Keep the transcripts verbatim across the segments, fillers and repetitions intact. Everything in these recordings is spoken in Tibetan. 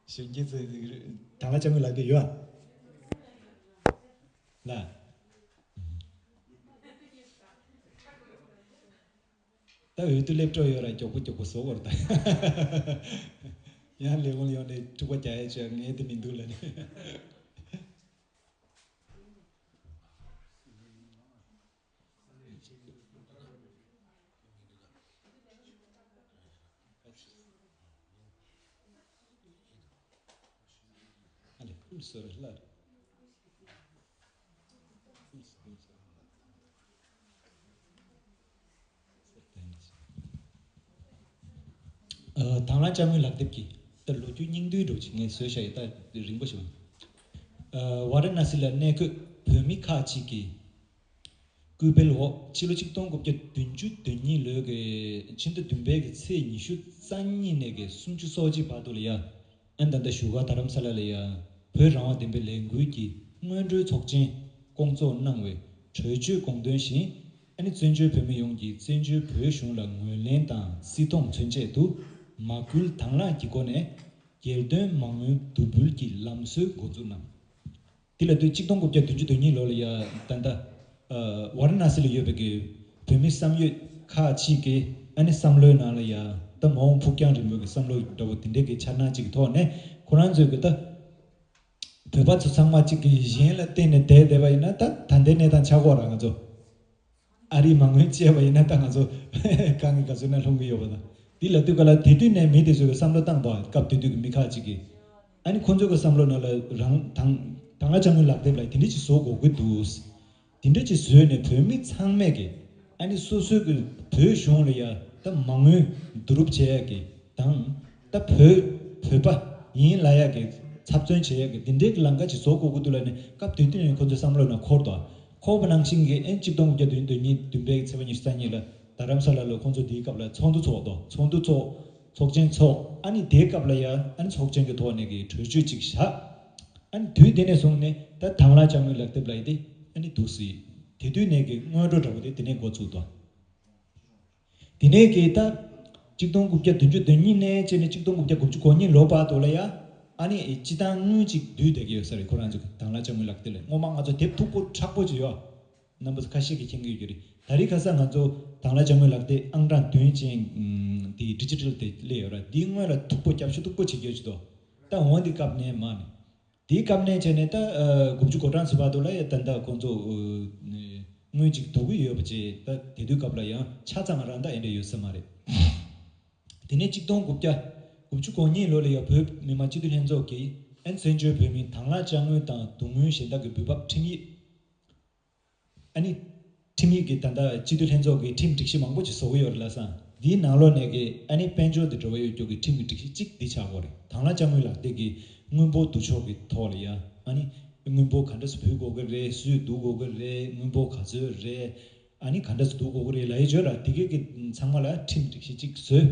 གཞོན་སྐྱེས་ཚོས་དང་བླངས་དཔྱ་དངུལ་ལག་དེབ་ཡོད་ཨ། ལ། ད་འོས་བསྡུ་སླེབས་འགྲོ་ཡོད་ར། མགྱོགས་པོ་མགྱོགས་པོ་བཟོ་བར་ད། ཡང་ལས་ཁུངས་ཡོང་ནས་འཁྲུག་པ་རྒྱག་ཡ་བྱས། ངས་དེ་མི་འདུག་ལ་ནི། ཨ། དང་བླངས་དཔྱ་དངུལ་ལག་དེབ་ཀྱི་ད་ལོ་རྒྱུས་སྙིང་བསྡུས་འདྲ་ཅིག་ངས་བཟོས་བཞག་ཡོད། ད་རིང་པོ་ཞིག་ཨ། ཝཱ་ར་ཎ་སི་ལ་གནས་འཁོད་བོད་མི་ཁག་ཅིག་གིས་སྐུལ་སྤེལ་འོག་ཕྱི་ལོ་ཆིག་སྟོང་དགུ་བརྒྱ་བདུན་ཅུ་དོན་གཉིས་ལོའི་གི་ཕྱི་ཟླ་བདུན་པའི་གི་ཚེས་ཉི་ཤུ་རྩ་གཉིས་ནས་གི་སུམ་ཅུ་སོ་གཅིག་བར་དུ་ལ་ཡ། ཨ་ནི་ད་ལྟ་བཞུགས་སྒར་རྡ་རམ་ས་ལ་ལ་ཡ། བོད་རང་དབང་བདེན་པའི་ལས་འགུལ་གྱི་སྔོན་འགྲོའི་ཚོགས་ཆེན་སྐོང་ཚོགས་གནང་བའི་གྲོས་ཆོད་དགོངས་དོན་བཞིན། ཨ་ནི་བཙན་བྱོལ་བོད་མི་ཡོངས་ཀྱིས་བཙན་བྱོལ་བོད་གཞུང་ལ་ངོས་ལེན་དང་བརྩི་མཐོང་མཚོན་ཆེད་དུ། མ་སྐུལ་དང་བླངས་ཀྱི་སྒོ་ནས་སྒེར་དོན་མ་དངུལ་བསྡུ་འབུལ་གྱི་ལམ་སྲོལ་འགོ་འཛུགས་གནང་། དེ་ལ་དུས་ཆིག་སྟོང་དགུ་བརྒྱ་བདུན་ཅུ་དོན་གཉིས་ལོ་ལ་ཡ། ད་ལྟ་ཝཱ་ར་ཎ་སི་ལ་ཡོད་པའི་གི་བོད་མི་བསམ་ཡོད་ཁག་ཅིག་གི་ཨ་ནི་བསམ་བློའི་ནང་ལ་ཡ། ད་མ་འོངས་ཕུགས་རྒྱང་རིང་པོའི་གི་བསམ་བློ་འདྲ་བོ་དེ་འདྲའི་གི་འཆར་སྣང་ཅིག་གི་ཐོག་ནས་ཁོ་རང་ཚོས་གི་ད་བོད་པ་ཚོ་ཚང་མ་གཅིག་གི་གཞན་ལ་བརྟེན་ནས་བསྡད་བསྡད་པ་ཡིན་ན། ད་ད་ལྟའི་གནས་སྟངས་ཆགས་ཀྱི་ཡོད་རེད། ང་ཚོ་ཨ་རིའི་མ་དངུལ་བཅད་པ་ཡིན་ན་ད་ང་ཚོ་གང་གི་ག་ཚོད་ན་ལྷུང་གི་ཡོད་པ་དང་། འདི་ལ་དུས་ག་ལ་དེ་དུས་ནས་མི་དེ་ཚོས་བསམ་བློ་བཏང་དང་། སྐབས་དེ་དུས་ཀྱི་མི་ཁག་ཅིག་གིས། ཨ་ནི་ཁོ་ཚོའི་བསམ་བློ་ནང་ལ་རང་དང་དང་བླངས་དཔྱ་དངུལ་ལག་དེབ་ལ་དེ་འདྲ་ཅིག་བཟོ་དགོས་ཀྱི་འདུག་དེ་འདྲ་ཅིག་བཟོས་ནས་བོད་མི་ཚང་མས་ཀྱི་ཨ་ནི་སོ་སོའི་གི་བོད་གཞུང་ལ་ཡ་ད་མ་དངུལ་བསྡུ་རུབ་བྱེད་ཡ་གི་དང་། ད་བོད་བོད་པ་ཡིན་ལབ་ཡ་གི་ཚབ་མཚོན་བྱེད་ཡ་གི་འདི་འདྲའི་གི་ལམ་ཁ་ཅིག་བཟོ་དགོས་ཀྱི་འདུག་ལབ་ནས་སྐབས་དེ་དུས་ནས་ཁོ་ཚོའི་བསམ་བློ་ནང་འཁོར་དང་། འཁོར་བ་ནང་བཞིན་གྱི་ཨ་ནི་ཆིག་སྟོང་དགུ་བརྒྱ་བདུན་ཅུ་དོན་གཉིས་བདུན་པའི་ཚེས་པ་ཉི་ཤུ་རྩ་གཉིས་ལ་རྡ་རམ་ས་ལ་ལ་ཁོ་ཚོ་དེའི་སྐབས་ལ་ཚོགས་འདུ་ཚོགས་དང་། ཚོགས་འདུ་ཚོགས། ཚོགས་ཆེན་ཚོགས། ཨ་ནི་དེའི་སྐབས་ལ་ཡ་ཨ་ནི་ཚོགས་ཆེན་གྱི་ཐོག་ནས་ཀྱི་གྲོས་ཆོད་ཅིག་བཞག་ཨ་ནི་དུས་དེ་ནས་བཟུང་ནས་ད་དང་བླངས་དཔྱ་དངུལ་ལག་དེབ་ལབ་ཡ་དེ་ཨ་ནི་འདུག་སེ། དེ་དུས་ནས་ཀྱི་སྔོན་འགྲོ་འདྲ་བོ་དེ་དེ་ནས་འགོ་ཚུགས་དང་། དེ་ནས་ཀྱི་ད་ཆིག་སྟོང་དགུ་བརྒྱ་བདུན་ཅུ་དོན་གཉིས་ནས་བྱས་ནས་ཆིག་སྟོང་དགུ་བརྒྱ་དགུ་བཅུ་གོ་གཉིས་ལོ་བར་དུ་ལ་ཡ། ཨ་ནི་སྤྱིར་བཏང་དངུལ་ཅིག་བསྡུས་བསྡད་ཀྱི་ཡོད་ས་རེད། ཁོ་རང་ཚོ་གི་དང་བླངས་དཔྱ་དངུལ་ལག་དེབ་ལ་སྔོན་མ་ང་ཚོ་དེབ་མཐུག་པོ་མཁྲེགས་པོ་ཅིག་ཡོད། རྣམ་པ་ཚོ་ཁ་ཤས་ཀྱིས་མཁྱེན་གྱི་ཡོད་ཀྱི་རེད། ད་རེས་ཁ་སང་ང་ཚོ་དང་བླངས་དཔྱ་དངུལ་ལག་དེབ་ཨང་གྲངས་བདུན་ཅན་དེ་ཌི་ཇི་ཊལ་དེ་སླེབས་ཡོད་ར། དེའི་སྔོན་ལ་མཐུག་པོ་རྒྱབ་ཤོག་མཐུག་པོ་བྱེད་ཀྱི་ཡོད་ཀྱི་འདུག་ད་འོང་འདི་སྐབས་ནས་མ་ནི། དེའི་སྐབས་ནས་བྱས་ནས་ད་ཨ་དགུ་བཅུ་གོ་གྲངས་ཚོ་བར་དུ་ལ་ཡ་ད་ལྟ་ཁོང་ཚོ་ཨ་དངུལ་ཅིག་བསྡུ་གི་ཡོད་པ་བྱས། ད་དེ་དུས་སྐབས་ལ་ཡང་ཆ་ཚང་རང་ད་ཨེ་འདྲ་ཡོད་ས་མ་རེད། དེ་ནས་ཆིག་སྟོང་དགུ་བརྒྱ་དགུ་བཅུ་གོ་གཉིས་ལོ་ལ་ཡ་བོད་མི་མང་སྤྱི་འཐུས་ལྷན་ཚོགས་ཀྱིས་ཨ་ནི་བཙན་བྱོལ་བོད་མིའི་དང་བླངས་དཔྱ་དངུལ་དང་བསྡུ་དངུལ་གཞན་དག་གི་འབུལ་འབབ་ཁྲིམས་ཡིག་ཨ་ནི། ཁྲིམས་ཡིག་གི་ད་ལྟ་སྤྱི་འཐུས་ལྷན་ཚོགས་ཀྱིས་ཁྲིམས་སྒྲིག་གཞི་མང་པོ་ཅིག་བཟོ་གི་ཡོད་རེད་ལབ་སོང་། འདིའི་ནང་ལོགས་ནས་ཀྱི་ཨ་ནི་དཔལ་འབྱོར་དང་འབྲེལ་བ་ཡོད་རྒྱུ་གི་ཁྲིམས་ཀྱི་སྒྲིག་གཞི་གཅིག་འདི་ཆགས་ཀྱི་ཡོད་རེད། དང་བླངས་དཔྱ་དངུལ་ལག་དེབ་ཀྱི་དངུལ་འབོར་བསྡུ་ཕྱོགས་ཀྱི་ཐོག་ལ་ཡ། ཨ་ནི་དངུལ་འབོར་ག་འདྲ་སེ་འབུལ་དགོས་ཀྱི་རེད། སུས་བསྡུ་དགོས་ཀྱི་རེད། དངུལ་འབོར་ག་ཚོད་རེད། ཨ་ནི་ག་འདྲ་སེ་བསྡུ་དགོས་ཀྱི་རེད་ལབ་ཡ་ཅིག་ཡོད་ར། དེ་གའི་གི་ཚང་མ་ལ་ཁྲིམས་སྒྲིག་གཞི་གཅིག་བཟོས།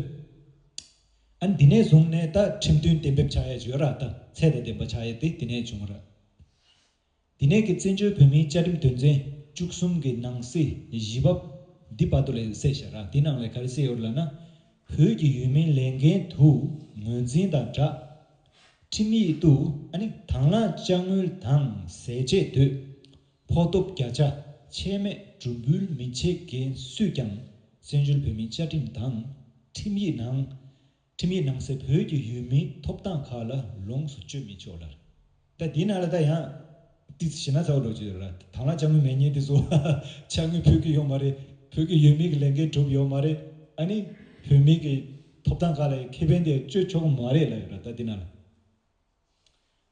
ཨ་ནི་འདི་ནས་བཟུང་ནས་ད་ཁྲིམས་མཐུན་གཏན་འབེབས་ཆགས་ཡ་ཅིག་ཡོད་ར། ད་ཚད་དང་ལྡན་པ་ཆགས་ཡ་དེ་དེ་ནས་བྱུང་བ་ར། དེ་ནས་ཀྱི་བཙན་བྱོལ་བོད་མིའི་བཅའ་ཁྲིམས་དོན་ཚན་བཅུ་གསུམ་གྱི་ནང་གསེས་བཞི་པ་འདི་བར་དུ་ལ་གསལ་བཞག་ར། དེ་ནང་ལ་ག་རེ་གསལ་ཡོད་ལབ་ན། བོད་ཀྱི་ཡུལ་མིའི་ལས་འགན་དུ་ངོས་འཛིན་དང་སྦྲགས། ཁྲིམས་ཡིག་ཏུ་ཨ་ནི་དང་བླངས་དཔྱ་དངུལ་དང་ཟས་བཅད་དོད། ཕོགས་ཐོབ་བརྒྱ་ཆ་ཆད་མེད་གྲུབ་འབུལ་མི་བྱེད་མཁན་སུས་ཀྱང་བཙན་བྱོལ་བོད་མིའི་བཅའ་ཁྲིམས་དང་ཁྲིམས་ཡིག་ནང་། ཁྲིམས་ཡིག་ནང་གསལ་བོད་ཀྱི་ཡུལ་མིའི་ཐོབ་ཐང་ཁག་ལ་ལོངས་སུ་སྤྱོད་མི་ཆོག་ལབ། ད་འདི་ནང་ལ་ད་ཡང་ཏིག་ཞེ་ན་ཚ་བོ་འགྲོ་གི་ཡོད་ར། དང་བླངས་དཔྱ་དངུལ་མེད་མཁན་དེ་ཚོ་དཔྱ་དངུལ་ཕུལ་གྱི་ཡོད་མ་རེད། བོད་ཀྱི་ཡུལ་མི་གི་ལས་འགན་སྒྲུབ་ཡོད་མ་རེད། ཨ་ནི་བོད་མི་གི་ཐོབ་ཐང་ཁག་ལ་ཁེ་ཕན་དེ་སྤྱོད་ཆོག་གི་མ་རེད་ལབ་ཡོད་ར། ད་འདི་ནང་ལ།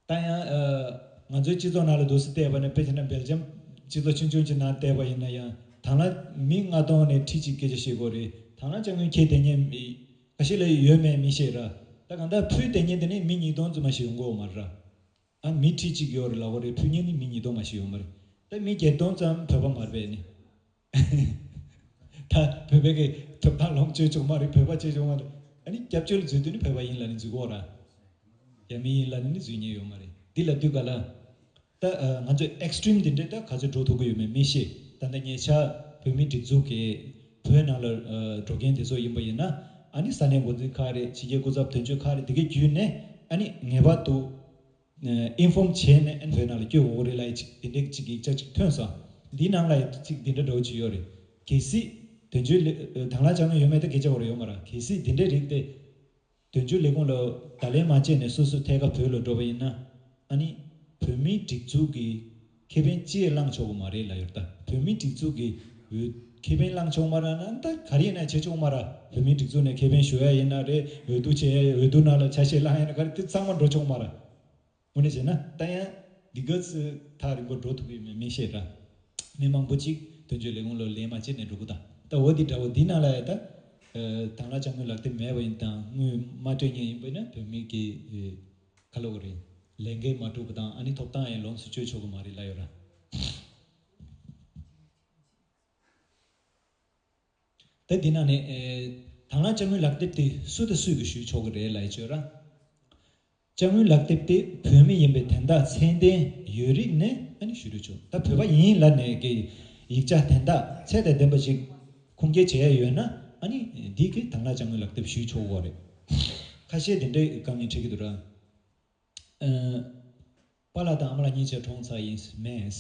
ད་ཡང་ཨ་ང་ཚོའི་སྤྱི་ཚོགས་ནང་ལ་འདུག་སེ་བལྟས་པ་ན། དཔེ་བྱས་ན་སྦེལ་ཇམ་སྤྱི་ཚོགས་ཆུང་ཆུང་ཅིག་ནང་བལྟས་པ་ཡིན་ན་ཡང་། དང་བླངས་མི་ལྔ་སྟོང་ནས་ཁྲི་གཅིག་སྐད་ཆ་བཤད་དགོས་རེད། དང་བླངས་དཔྱ་དངུལ་ཁྱེར་བསྡད་མཁན་མི་ཁ་ཤས་ལ་ཡོད་མེད་མི་ཤེས་ར། ད་གང་ལྟར་ཕུལ་བསྡད་མཁན་དེ་ནི་མི་ཉིས་སྟོང་ཙམ་མ་ཞིག་ཡོང་གི་ཡོད་མ་རེད་ར། ཨ་མི་ཁྲི་གཅིག་ཡོད་རེད་ལབ་དགོས་རེད། ཕུལ་མཁན་ནི་མི་ཉིས་སྟོང་མ་ཞིག་ཡོད་མ་རེད། ད་མི་བརྒྱད་སྟོང་ཙམ་བོད་པ་མ་རེད་པས་ནི། ད་བོད་པའི་གི་ཐོབ་ཐང་ལོངས་སྤྱོད་ཆོག་མ་རེད། བོད་པ་བྱེད་ཆོག་མ་རེད། ཨ་ནི་སྐྱབས་བཅོལ་འཛུལ་དུས་ནི་བོད་པ་ཡིན་ལབ་ནི་འཛུལ་གི་ཡོད་ར། རྒྱ་མི་ཡིན་ལབ་ནི་འཛུལ་མཁན་ཡོད་མ་རེད། འདི་ལབ་དུས་ག་ལ། ད་ཨ་ང་ཚོས་ཨེག་སི་ཊིམ་འདི་འདྲས་ད་ག་ཚོད་འགྲོ་ཐུབ་ཀྱི་ཡོད་མེད་མི་ཤེས། ད་ལྟ་ཉེ་ཆར་བོད་མིའི་སྒྲིག་འཛུགས་ཀྱི་བོད་ནང་ལ་ཨ་འགྲོ་མཁན་དེ་ཚོ་ཡིན་པ་ཡིན་ན། ཨ་ནི་ས་གནས་འགོ་འཛིན་ཁག་རེད། ཕྱི་རྒྱལ་སྐུ་ཚབ་དོན་གཅོད་ཁག་རེད། དེ་གའི་བརྒྱུད་ནས་ ཨ་ནི་ངེས་པར་དུ་ཨིན་ཧྥོམ་བྱས་ནས་ཨ་ནི་བོད་ནང་ལ་བསྐྱོད་དགོས་རེད་ལབ་ཡ་ཅིག་དེ་འདྲའི་ཅིག་ཡིག་ཆ་ཅིག་ཐོན་སོང་། འདིའི་ནང་ལ་ཡ་ཅིག་དེ་འདྲ་འདྲ་བོ་ཅིག་ཡོད་རེད། གལ་སྲིད་དོན་གཅོད་ལས་དྭང་བླངས་དཔྱ་དངུལ་ཡོད་མེད་ད་སྐད་ཆ་བར་ཡོད་མ་རེད། གལ་སྲིད་དེ་འདྲའི་རིགས་དེ་དོན་གཅོད་ལས་ཁུངས་ལ་བརྡ་ལན་མ་བྱས་ནས་སོ་སོ་ཐད་ཀར་བོད་ལ་འགྲོ་བ་ཡིན་ན། ཨ་ནི་བོད་མིའི་སྒྲིག་འཛུགས་ཀྱི་ཁེ་ཕན་ཅི་ཡང་བླངས་ཆོག་གི་མ་རེད་ལབ་ཡོད་རེད་ད། བོད་མིའི་སྒྲིག་འཛུགས་ཀྱི་འོས་ཁེ་ཕན་བླངས་ཆོག་མ་རེད་ན་ད་ག་རེ་ཡིན་ན་བྱེད་ཆོག་མ་རེད། བོད་མིའི་སྒྲིག་འཛུགས་ནས་ཁེ་ཕན་ཞུ་ཡ་ཡིན་ན་རེད། འོས་བསྡུ་བྱེད་ཡ་འོས་བསྡུ་ནང་ལ་ཆ་ཤས་བླངས་ཡ་ན་ག་རེ་དེ་ཚང་མ་འགྲོ་ཆོག་མ་རེད། དངོས་གནས་བྱས་ན་ད་ཡང་འདི་ག་ཚོད་ཐག་རིང་པོ་འགྲོ་ཐུབ་ཀྱི་མེད་མི་ཤེས་ར། མི་མང་པོ་ཅིག་དོན་གཅོད་ལས་ཁུངས་ལ་ལན་མ་བྱས་ནས་འགྲོ་གི་ད། ད་འོ་འདི་འདྲ་བོ་འདི་ནང་ལ་ཡ་ད་དྭང་བླངས་དཔྱ་དངུལ་ལག་དེབ་མེད་པ་ཡིན་དང་དངུལ་མ་སྤྲད་མཁན་ཡིན་པ་ཡིན་ན་བོད་མི་གི་ཁ་ལོ་ག་རེ་ལས་འགན་མ་འགྲུབ་པ་དང་ཨ་ནི་ཐོབ་ཐང་ཡང་ལོངས་སུ་སྤྱོད་ཆོག་གི་མ་རེད་ལབ་ཡོད་ར། ད་འདི་ནང་ནས་ཨེ། དྭང་བླངས་དཔྱ་དངུལ་ལག་དེབ་དེ་སུ་དང་སུས་ཀྱིས་ཞུ་ཆོག་གི་རེད་ལབ་ཡོད་ར། དཔྱ་དངུལ་ལག་དེབ་དེ་བོད་མི་ཡིན་པའི་དན་རྟགས་ཚད་ལྡན་ཡོད་རིགས་ནས་ཨ་ནི་ཞུ་རྒྱུ་ཆོག་ད་བོད་པ་ཡིན་ལབ་ནས་ཀྱི་ཡིག་ཆ་དན་རྟགས་ཚད་དང་ལྡན་པ་ཞིག་ཁུངས་སྐྱེལ་བྱེད་ཡ་ཡོད་ན་ཨ་ནི་འདི་གི་དྭང་བླངས་དཔྱ་དངུལ་ལག་དེབ་ཞུ་ཆོག་གི་རེད། ཁ་ཤས་དེ་འདྲའི་དཀའ་ངལ་འཕྲད་ཀྱི་འདུག་ར། ཨ། པཱ་ལགས་དང་ཨ་མ་ལགས་གཉིས་ཆ་གྲོངས་ཚར་ཡིན་མེད།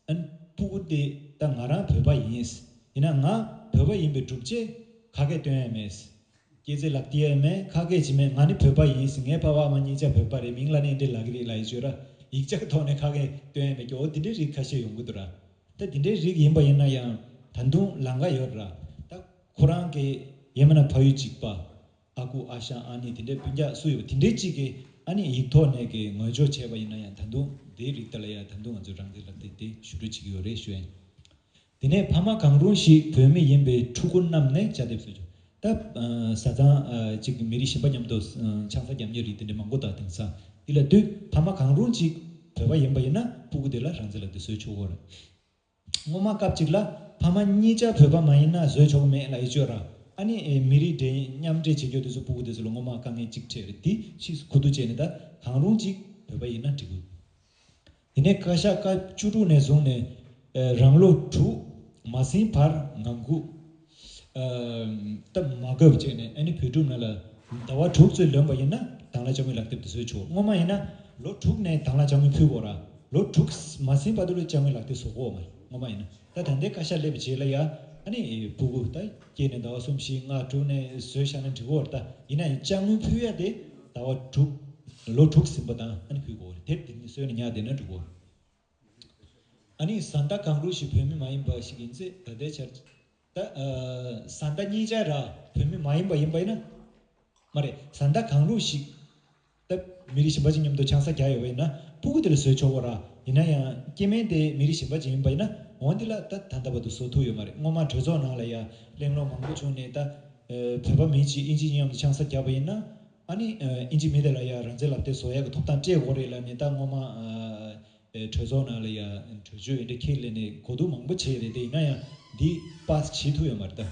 ཨ་ནི་སྤུ་གུ་དེ་ད་ང་རང་བོད་པ་ཡིན། ཡིན་ན་ང་བོད་པ་ཡིན་པའི་སྒྲུབ་བྱེད་ཁ་སྐད་སྟོན་ཡ་མེད། སྐྱེས་ཚེས་ལག་བསྟར་ཡ་མེད། ཁ་སྐད་ཅིག་མེད། ང་ནི་བོད་པ་ཡིན། ངའི་ཕ་བ་ཨ་མ་གཉིས་ཆ་བོད་པ་རེད། མིང་ལ་ནི་འདི་ལབ་ཀྱི་རེད་ལབ་ཡི་བརྗོད་ར། ཡིག་ཆ་ཐོག་ནས་ཁ་སྐད་སྟོན་ཡ་མེད་ཀྱི། འོ་དེ་འདྲའི་རིགས་ཁ་ཤས་ཡོང་གི་འདུག་ར། ད་དེ་འདྲའི་རིགས་ཡིན་པ་ཡིན་ན་ཡང་ད་དུང་ལམ་ཁ་ཡོད་ར། ད་ཁོ་རང་གི་ཡང་མིན་ན་ཕ་ཡུལ་གཅིག་པ། ཨ་ཁུ་ཨ་ཞང་ཨ་ནེ་དེ་འདྲའི་སྤུན་ཀྱག་སུ་ཡོད་པ་དེ་འདྲའི་གཅིག་གིས་ཨ་ནི་ཡིག་ཐོག་ནས་ཀྱི་ངོས་སྦྱོར་བྱས་པ་ཡིན་ན་ཡང་ད་དུང་དེའི་རིགས་དེ་ལ་ཡང་ད་དུང་ང་ཚོས་རང་བཙན་ལག་དེབ་དེ་ཞུ་རྒྱུ་བྱེད་ཀྱི་ཡོད་རེད་ཞུ་ཡིན། དེ་ནས་ཕ་མ་གང་རུང་ཞིག་བོད་མི་ཡིན་པའི་ཕྲུ་གུ་རྣམས་ནས་དཔྱ་དེབ་བཟོ་རྒྱུ། ད་བཟའ་ཚང་གཅིག་གི་མི་རིགས་གཞན་པ་མཉམ་དུ་ཆང་ས་རྒྱག་མཁན་རིགས་དེ་འདྲ་མང་པོ་དང་དེང་སང་འདི་ལ་དུས་ཕ་མ་གང་རུང་གཅིག་བོད་པ་ཡིན་པ་ཡིན་ན་སྤུ་གུ་དེ་ལ་རང་བཙན་ལག་དེབ་བཟོ་ཆོག་གི་རེད། སྔོན་མ་སྐབས་གཅིག་ལ་ཕ་མ་གཉིས་ཆ་བོད་པ་མ་ཡིན་ན་བཟོས་ཆོག་གི་མེད་ལབ་ཡི་ཅོ་ར། ཨ་ནི་མི་རིགས་འདྲེས་མཉམ་འདྲེས་བྱེད་རྒྱུ་དེ་ཚོ་སྤུ་གུ་དེ་ཚོ་ལ་སྔོན་མ་དཀའ་ངལ་གཅིག་འཕྲད་རེད། དེ་ཕྱིས་སུ་ཁུ་བསྡུ་བྱས་ནས་ད་གང་རུང་གཅིག་བོད་པ་ཡིན་ན་འགྲིག་གི། དེ་ནས་བཀའ་ཤག་སྐབས་བཅུ་དྲུག་ནས་བཟུང་ནས་རང་ལོ་དྲུག་མ་ཟིན་བར་ངང་སྒུག་ད་མ་དགོས་པ་བྱས་ནས་ཨ་ནི་བོད་ཕྲུག་ནང་ལ་ཟླ་བ་དྲུག་ཙམ་ལོན་པ་ཡིན་ན་དྭང་བླངས་དཔྱ་དངུལ་ལག་དེབ་དེ་བཟོས་ཆོག་སྔོན་མ་ཡིན་ན་ལོ་དྲུག་ནས་དྭང་བླངས་དཔྱ་དངུལ་ཕུལ་དགོས་ར། ལོ་དྲུག་མ་ཟིན་བར་དུ་ལ་དཔྱ་དངུལ་ལག་དེབ་བཟོ་དགོས་མ་རེད། སྔོན་མ་ཡིན་ན་ད་ད་ལྟའི་བཀའ་ཤག་སླེབས་པའི་རྗེས་ལ་ཡ་ཨ་ནི་སྤུ་གུ་ད་སྐྱེས་ནས་ཟླ་བ་གསུམ་བཞི་ལྔ་དྲུག་ནས་བཟོས་བཞག་ན་འགྲིག་གི་རེད། ད་ཡིན་ན་ཡང་དཔྱ་དངུལ་ཕུལ་ཡ་དེ་ཟླ་བ་དྲུག་ལོ་དྲུག་ཟིན་པ་དང་ཨ་ནི་ཕུལ་དགོས་རེད། དེབ་དེ་ནི་བཟོས་ནས་ཉར་བསྡད་ན་འགྲིག་གི་རེད། ཨ་ནི་བཟའ་ཟླ་གང་རུང་ཞིག་བོད་མི་མ་ཡིན་པ་ཞིག་ཡིན་ཚེ་ད་ལྟའི་ཆར་ད་བཟའ་ཟླ་གཉིས་ཆ་ར་བོད་མི་མ་ཡིན་པ་ཡིན་པ་ཡིན་ན། མ་རེད། བཟའ་ཟླ་གང་རུང་ཞིག་ད་མི་རིགས་གཞན་པ་ཅིག་མཉམ་དུ་ཆང་ས་རྒྱག་ཡོད་པ་ཡིན་ན་སྤུ་གུ་དེ་ལ་བཟོས་ཆོག་གོ་ར། ཡིན་ན་ཡང་སྐྱེ་དམན་དེ་མི་རིགས་གཞན་པ་ཅིག་ཡིན་པ་ཡིན་ན་འོ་འདི་ལ་ད་ད་ལྟ་བར་དུ་བཟོ་ཐུབ་ཡོད་མ་རེད། སྔོན་མ་གྲོས་ཚོགས་ནང་ལ་ཡ་གླེང་སློང་མང་པོ་བྱུང་ནས་ད་བོད་པ་མི་གཅིག་ཨིན་ཇི་མཉམ་དུ་ཆང་ས་རྒྱག་པ་ཡིན་ན་ཨ་ནི་ཨིན་ཇི་མི་དེ་ལ་ཡ་རང་བཙན་ལག་དེབ་བཟོ་ཡ་གི་ཐོབ་ཐང་སྤྲད་དགོས་རེད་ལབ་ནས་ད་སྔོན་མ། གྲོས་ཚོགས་ནང་ལ་ཡ་གྲོས་ཆོད་འདི་འདྲ་ཁས་ལེན་ནས་གོ་བསྡུར་མང་པོ་བྱས་རེད་དེ། ཡིན་ན་ཡང་འདི་པཱ་སི་བྱེད་ཐུབ་ཡོད་མ་རེད་ད།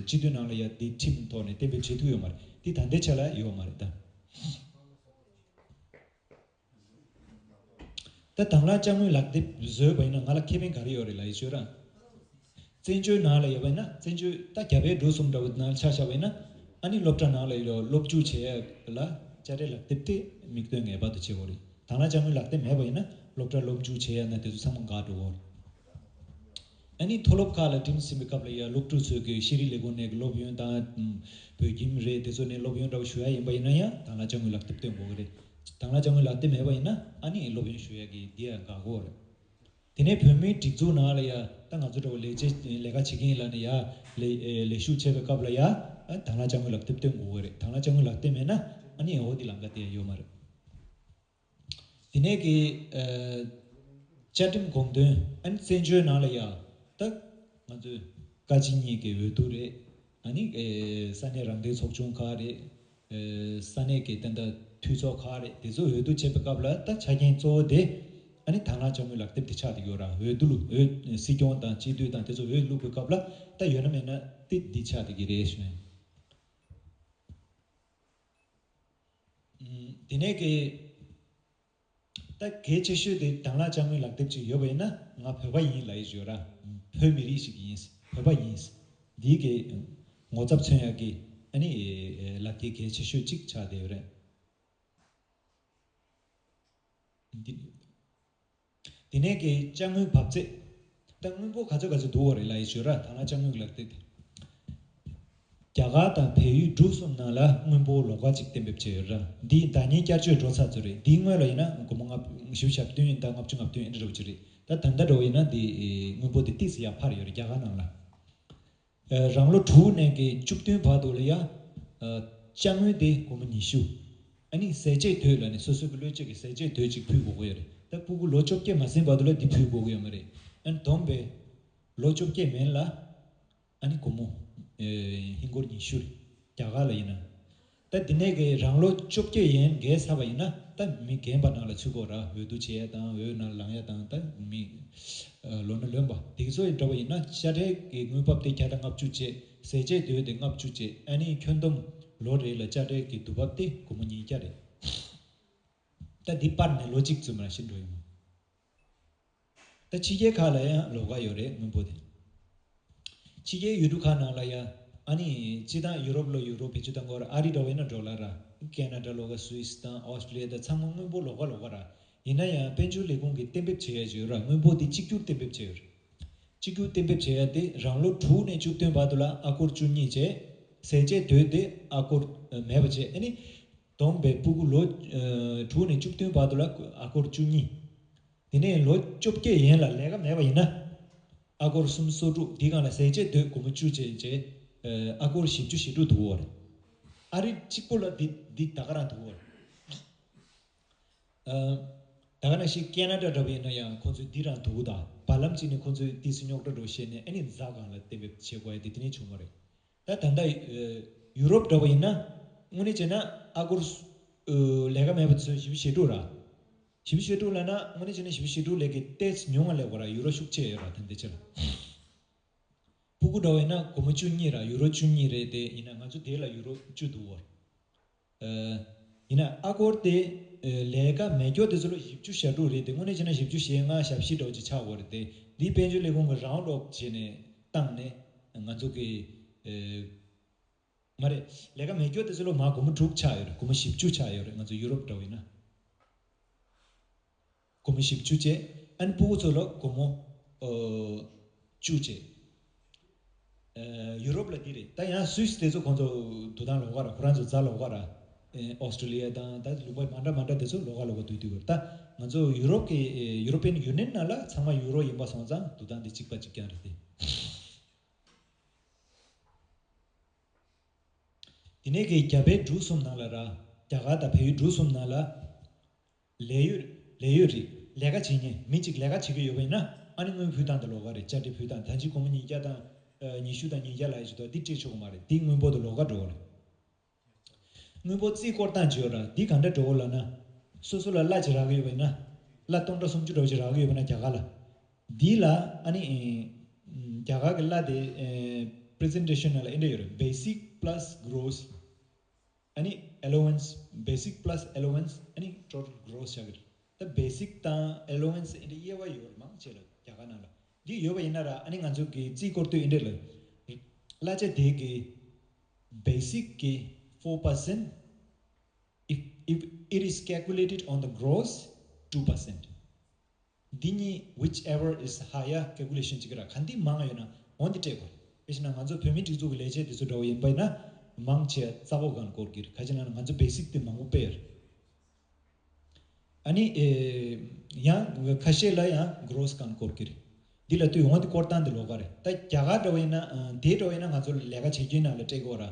སྤྱི་འཐུས་ནང་ལ་ཡ་འདི་ཁྲིམས་ཐོག་ནས་གཏན་འབེབས་བྱེད་ཐུབ་ཡོད་མ་རེད། འདི་ད་ལྟའི་ཆ་ལ་ཡོད་མ་རེད་ད། ད་དྭང་བླངས་དཔྱ་དངུལ་ལག་དེབ་བཟོས་པ་ཡིན་ན་ང་ལ་ཁེ་ཕན་ག་རེ་ཡོད་རེད་ལབ་ཡི་ཆོས་ར། བཙན་བྱོལ་ནང་ལ་ཡོད་པ་ཡིན་ན་བཙན་བྱོལ་ད་རྒྱ་བལ་འབྲུག་གསུམ་འདྲ་བོ་ནང་ཆ་བཞག་པ་ཡིན་ན་ཨ་ནི་སློབ་གྲྭ་ནང་ལ་ཡོད་སློབ་འཇུག་བྱེད་ཡ་ལ་དཔྱ་ཁྲལ་ལག་དེབ་དེ་མིག་སྟོན་ངེས་པར་དུ་བྱེད་དགོས་རེད། དྭང་བླངས་དཔྱ་དངུལ་ལག་དེབ་མེད་པ་ཡིན་ན་སློབ་གྲྭ་སློབ་འཇུག་བྱེད་ཡ་ན་དེ་ཚོ་ཚང་མ་འགག་འགྲོ་གི་རེད། ཨ་ནི་མཐོ་སློབ་ཁག་ལ་འགྲིམས་ཟིན་པའི་སྐབས་ལ་ཡ་སློབ་ཕྲུག་ཚོས་ཀྱི་ཤེས་རིག་ལས་ཁུངས་ནས་ཀྱི་སློབ་ཡོན་དང་བོད་ཁྱིམ་རེད་དེ་ཚོ་ནས་སློབ་ཡོན་འདྲ་བོ་ཞུ་ཡ་ཡིན་པ་ཡིན་ན་ཡང་དྭང་བླངས་དཔྱ་དངུལ་ལག་དེབ་སྟོན་དགོས་ཀྱི་རེད། དྭང་བླངས་དཔྱ་དངུལ་ལག་དེབ་མེད་པ་ཡིན་ན་ཨ་ནི་སློབ་ཡོན་ཞུ་ཡ་གི་འདི་ཡང་འགག་གི་རེད། དེ་ནས་བོད་མིའི་སྒྲིག་འཛུགས་ནང་ལ་ཡ་ད་ང་ཚོ་འདྲ་བོ་ལས་བྱེད་ལས་ཀ་བྱེད་མཁན་ལ་ནི་ཡ་ལས་ལས་ཞུགས་བྱེད་པའི་སྐབས་ལ་ཡ་དྭང་བླངས་དཔྱ་དངུལ་ལག་དེབ་སྟོན་དགོས་ཀྱི་རེད། དྭང་བླངས་དཔྱ་དངུལ་ལག་དེབ་མེད་ན་ཨ་ནི་འོ་འདི་ལམ་ཁ་དེ་ཡ་ཡོད་མ་རེད། དེ་ནས་ཀྱི་བཅའ་ཁྲིམས་དགོངས་དོན་ཨ་ནི་བཙན་བྱོལ་ནང་ལ་ཡ་ད་ང་ཚོས་བཀའ་སྤྱི་གཉིས་ཀྱི་འོས་བསྡུ་རེད། ཨ་ནི་ས་གནས་རང་བདེན་ཚོགས་ཆུང་ཁག་རེད། ས་གནས་ཀྱི་ད་ལྟ་འཐུས་ཚོགས་ཁག་རེད། དེ་ཚོ་འོས་བསྡུ་བྱེད་པའི་སྐབས་ལ་ད་ཆ་རྐྱེན་གཙོ་བོ་དེ་ཨ་ནི་དྭང་བླངས་དཔྱ་དངུལ་ལག་དེབ་དེ་ཆགས་བསྡད་ཡོད་ར། འོས་བསྡུ་ལུ་འོས་སྲིད་སྐྱོང་དང་སྤྱི་འཐུས་དང་དེ་ཚོ་འོས་བླུག་པའི་སྐབས་ལ་ད་ཡོད་ན་མེད་ན་དེ་འདི་ཆགས་བསྡད་ཀྱི་རེད་ཞུ་ཡིན། དེ་ནས་ཀྱི་ད་གལ་ཆེ་ཤོས་དེ་དྭང་བླངས་དཔྱ་དངུལ་ལག་དེབ་ཅིག་ཡོད་པ་ཡིན་ན་ང་བོད་པ་ཡིན་ལབ་ཡི་ཡོད་ར། བོད་མི་རིགས་ཤིག་ཡིན། བོད་པ་ཡིན། འདི་གི་ངོ་ཚབ་མཚོན་ཡག་གི་ཨ་ནི་ལག་ཁྱེར་གལ་ཆེ་ཤོས་གཅིག་ཆགས་བསྡད་ཡོད་རེད། འདི་འདི་ནས་ཀྱི་ཅ་དངོས་འབབ་ཚད། ད་དངོས་པོ་ག་ཚོད་ག་ཚོད་འདུག་བ་རེད་ལབ་ཡི་ཞོར་ར། ད་ང་ཅ་དངོས་ལབ་དེ་དེ། རྒྱ་གར་དང་བལ་ཡུལ་འབྲུག་གསུམ་ནང་ལ་དངོས་པོ་ལོགས་ཀ་གཅིག་གཏན་འབེབས་བྱས་ཡོད་ར། འདི་ཟླ་ཉིན་བསྐྱར་བཅོས་འགྲོ་ཚར་ཚོད་རེད། འདིའི་སྔོན་ལ་ཡིན་ན་སྒོར་མོ་ལྔ་བཞི་བཅུ་ཞེ་བདུན་ཡིན་ད་ལྔ་བཅུ་ང་བདུན་ཨེ་འདྲ་འདྲ་བོ་ཅིག་རེད། ད་ད་ལྟ་འགྲོ་བ་ཡིན་ན་འདི་དངོས་པོ་འདི་ཏིག་ཙམ་ཡར་འཕར་ཡོད་རེད་རྒྱ་གར་ནང་ལ། ཨ་རང་ལོ་དྲུག་ནས་ཀྱི་བཅུ་བདུན་བར་དུ་ལ་ཡ། ཨ་ཅ་དངོས་དེ་སྒོར་མོ་ཉི་ཤུ། ཨ་ནི་ཟས་བཅད་དོད་ལ་ནི་སོ་སོ་གི་བློས་བཅད་ཀྱི་ཟས་བཅད་དོད་ཅིག་ཕུལ་དགོས་ཀྱི་ཡོད་རེད། ད་སྤུ་གུ་ལོ་བཅོ་བརྒྱད་མ་ཟིན་བར་དུ་ལ་འདི་ཕུལ་དགོས་ཀྱི་ཡོད་མ་རེད། ཨ་ནི་བསྡོམས་པས་ལོ་བཅོ་བརྒྱད་མན་ལ། ཨ་ནི་སྒོར་མོ། ཨེ་ཧིན་སྒོར་ཉི་ཤུ་རེད། རྒྱ་གར་ལ་ཡིན་ན། ད་འདི་ནས་ཀྱི་རང་ལོ་བཅོ་བརྒྱད་ཡན་བརྒལ་ཚར་བ་ཡིན་ན་ད་མི་རྒན་པ་ནང་ལ་ཚུད་དགོས་ར། འོས་བསྡུ་བྱེད་ཡ་དང་འོས་ནང་ལངས་ཡ་དང་ད་མི་ཨ་ལོ་ན་ལོན་པ་དེ་ཚོ་ཡིན་འདྲ་བ་ཡིན་ན་དཔྱ་ཁྲལ་གྱི་དངུལ་འབབ་དེ་བརྒྱ་དང་ལྔ་བཅུ་བྱས། ཟས་བཅད་དོད་དེ་ལྔ་བཅུ་བྱས། ཨ་ནི་ཁྱོན་བསྡོམས་ལོ་རེ་ལ་དཔྱ་ཁྲལ་གྱི་བསྡུ་འབབ་དེ་སྒོར་མོ་ཉིས་བརྒྱ་རེད། ད་འདི་སྤར་ནས་ལོ་གཅིག་བཙུན་མ་ཤི་འགྲོ་ཡོང་། ད་ཕྱི་རྒྱལ་ཁག་ལ་ཡང་ལོགས་ཀ་ཡོད་རེད་དངོས་པོ་དེ། ཕྱི་རྒྱལ་ཡུལ་གྲུ་ཁག་ནང་ལ་ཡང་ཨ་ནི་སྤྱི་བཏང་ཡུ་རོབ་ལ་ཡུ་རོ་བེད་སྤྱོད་བཏང་གི་ཡོད་རེད། ཨ་རི་འདྲ་བོ་ཡིན་ན་ཌོ་ལར་ར། ཁེ་ན་ཌ་ལོགས་ཀ་སུད་སི་དང་ཨོ་སི་ཀྲི་ལི་ཡ་དང་ཚང་མ་དངོས་པོ་ལོགས་ཀ་ལོགས་ཀ་ར། ཡིན་ན་ཡང་དཔལ་འབྱོར་ལས་ཁུངས་ཀྱིས་གཏན་འབེབས་བྱེད་ཡ་ཅིག་ཡོད་ར། དངོས་པོ་དེ་གཅིག་གྱུར་གཏན་འབེབས་བྱས་ཡོད་རེད། གཅིག་གྱུར་གཏན་འབེབས་བྱས་ཡ་དེ་རང་ལོ་དྲུག་ནས་བཅུ་བདུན་བར་དུ་ལ་ཨ་སྒོར་བཅུ་གཉིས་བྱས། ཟས་བཅད་དོད་དེ་ཨ་སྒོར་མེད་པ་བྱས། ཨ་ནི་བསྡོམས་པས་སྤུ་གུ་ལོ་དྲུག་ནས་བཅུ་བདུན་བར་དུ་ལ་ཨ་སྒོར་བཅུ་གཉིས། དེ་ནས་ལོ་བཅོ་བརྒྱད་ཡན་ལ་ལས་ཀ་མེད་པ་ཡིན་ན། ཨ་སྒོར་སུམ་སོ་དྲུག་འདི་སྒང་ལ་ཟས་བཅད་དོད་སྒོར་མོ་བཅུ་བྱས་བྱས། ཨ་སྒོར་བཞི་བཅུ་ཞེ་དྲུག་འདུག་བ་རེད། ཨ་རི་གཅིག་པོ་ལ་འདི་འདི་ད་ག་རང་འདུག་བ་རེད། ཨ་ད་ག་ནང་བཞིན་ཁེ་ན་ཌ་འདྲ་བོ་ཡིན་ན་ཡང་ཁོང་ཚོས་འདི་རང་འདུག་ད། བར་ལམ་གཅིག་ནས་ཁོང་ཚོས་ཏོག་ཙམ་རྙོག་དྲ་འདྲ་བོ་བཤད་ནས་ཨ་ནི་གཟའ་སྒང་ལ་གཏན་འབེབས་བྱེད་དགོས་ཡ་དེ་དེ་ནས་བྱུང་བ་རེད། ད་ད་ལྟ་ཡུ་རོབ་འདྲ་བོ་ཡིན་ན་དངོས་གནས་བྱས་ན་ཨ་སྒོར་ལས་ཀ་མེད་པ་ཚོས་བཞི་བཅུ་ཞེ་དྲུག་ར། བཞི་བཅུ་ཞེ་དྲུག་ལབ་ན་དངོས་གནས་བྱས་ན་བཞི་བཅུ་ཞེ་དྲུག་ལས་ཀྱི་ཏོག་ཙམ་ཉུང་བ་ལས་གོ་ར། ཡུ་རོ་ཤུགས་ཆེ་ཡོད་ར་ད་འདི་ཕྱིར། སྤུ་གུ་འདྲ་བོ་ཡིན་ན་སྒོར་མོ་བཅུ་གཉིས་ར། ཡུ་རོ་བཅུ་གཉིས་རེད་དེ། ཡིན་ན་ང་ཚོ་དེ་ལ་ཡུ་རོ་བཅུ་འདུག་བ། ཨ་ཡིན་ན་ཨ་སྒོར་དེ་ཨ་ལས་ཀ་མེད་སྐྱོ་དེ་ཚོ་ལ་བཞི་བཅུ་ཞེ་དྲུག་རེད་དེ། དངོས་གནས་བྱས་ན་བཞི་བཅུ་ཞེ་ལྔ་ཞེ་བཞི་འདྲ་བོ་ཅིག་ཆགས་དགོས་རེད་དེ། འདི་དཔལ་འབྱོར་ལས་ཁུངས་ཀྱིས་རའུན་ཌི་ཨོཕ་བྱས་ནས་བཏང་ནས་ང་ཚོ་གི་ཨ་མ་རེད། ལས་ཀ་མེད་སྐྱོ་དེ་ཚོ་ལ་མར་སྒོར་མོ་དྲུག་ཆགས་ཡོད་རེད། སྒོར་མོ་བཞི་བཅུ་ཆགས་ཡོད་རེད། ང་ཚོ་ཡུ་རོབ་འདྲ་བོ་ཡིན་ན། སྒོར་མོ་བཞི་བཅུ་བྱས། ཨ་ནི་སྤུ་གུ་ཚོ་ལ་སྒོར་མོ་ཨ་བཅུ་བྱས། ཨ་ཡུ་རོབ་ལ་འདི་རེད། ད་ཡང་སུད་སི་དེ་ཚོ་ཁོང་ཚོ་འདུག་སྟངས་ལོགས་ཀ་ར། ཁོ་རང་ཚོ་རྫ་ལོགས་ཀ་ར། ཨེ་ཨོ་སི་ཀྲི་ལི་ཡ་དང་ད་ལུང་པ་མ་འདྲ་མ་འདྲ་དེ་ཚོ་ལོགས་ཀ་ལོགས་ཀ་འདུག་འདུག་གི་རེད། ད་ང་ཚོ་ཡུ་རོབ་ཀྱི་ཨེ་ཡུ་རོ་པི་ཡན་ཡུ་ནི་ཡན་ནང་ལ་ཚང་མ་ཡུ་རོ་ཡིན་པ་སོང་ཙང་འདུག་སྟངས་འདི་གཅིག་པ་གཅིག་རྐྱང་རེད་དེ། དེ་ནས་ཀྱི་རྒྱ་བལ་འབྲུག་གསུམ་ནང་ལ་ར། རྒྱ་གར་དང་བལ་ཡུལ་འབྲུག་གསུམ་ནང་ལ། ལས་ཡོད། ལས་ཡོད་རེད། ལས་ཀ་བྱེད་མཁན་མི་གཅིག་ལས་ཀ་བྱེད་ཀྱི་ཡོད་པ་ཡིན་ན་ཨ་ནི་དངུལ་ཕུལ་སྟངས་དེ་ལོགས་ཀ་རེད། དཔྱ་ཁྲལ་ཕུལ་སྟངས་ད་ཅི་སྒོར་མོ་ཉིས་བརྒྱ་དང་ཉི་ཤུ་དང་ཉིས་བརྒྱ་ལབ་ཡ་ཅིག་འདུག་འདི་སྤྲད་ཆོག་གི་མ་རེད། འདི་དངུལ་འབོར་དེ་ལོགས་ཀ་འགྲོ་གི་རེད། དངུལ་འབོར་རྩིས་སྐོར་སྟངས་ཅིག་ཡོད་ར། འདི་ག་འདྲ་འགྲོ་གི་ལབ་ན། སོ་སོ་ལ་གླ་ཅིག་རག་གི་ཡོད་པ་ཡིན་ན། གླ་སྟོང་ཕྲག་སུམ་ཅུ་འདྲ་བོ་ཅིག་རག་གི་ཡོད་པ་ན་རྒྱ་གར་ལ། འདི་ལ་ཨ་ནི་རྒྱ་གར་གྱི་གླ་དེ་པི་རི་ཛེན་ཊེ་ཤན་ནང་ལ་འདི་འདྲ་ཡོད་རེད། Basic plus gross ཨ་ནི་allowance, basic plus allowance ཨ་ནི་total gross བྱ་གི་རེད། ད་basic དང་allowance ཨེ་འདྲ་དབྱེ་བ་ཡོད་རེད་མང་ཆེ་ལ་རྒྱ་གར་ནང་ལ། འདི་ཡོད་པ་ཡིན་ན་ར་ཨ་ནི་ང་ཚོ་གི་རྩིས་སྐོར་དུས་ཨེ་འདྲ་ལ། གླ་ཆ་དེ་གི་basic གི་four percent, if, if it is calculated on the gross, two percent. འདི་གཉིས་whichever is higher calculation བྱེད་ཀྱི་ར། ག་འདི་མང་ཡོད་ན་འོ་འདི་སྤྲད་དགོས། དཔེ་བཞག་ན་ང་ཚོ་བོད་མིའི་སྒྲིག་འཛུགས་ཀྱི་ལས་བྱེད་དེ་ཚོ་འདྲ་བོ་ཡིན་པ་ཡིན་ན་མང་ཆེ་རྩ་བོ་གང་སྐོར་གྱི་རེད། ག་ཅི་ལབ་ན་ང་ཚོ་basic དེ་མང་པོ་སྤེལ་ཡོད་རེད། ཨ་ནི་ཨེ་ཡང་ཁ་ཤས་ལ་ཡང་gross གང་སྐོར་གྱི་རེད། འདི་ལ་ལྟོས་འོང་འདི་སྐོར་སྟངས་འདི་ལོགས་ཀ་རེད། ད་རྒྱ་གར་འདྲ་བོ་ཡིན་ན་ཨ་དེ་འདྲ་བོ་ཡིན་ན་ང་ཚོ་ལས་ཀ་བྱེད་རྒྱུའི་ནང་ལ་སྤྲད་དགོས་ར།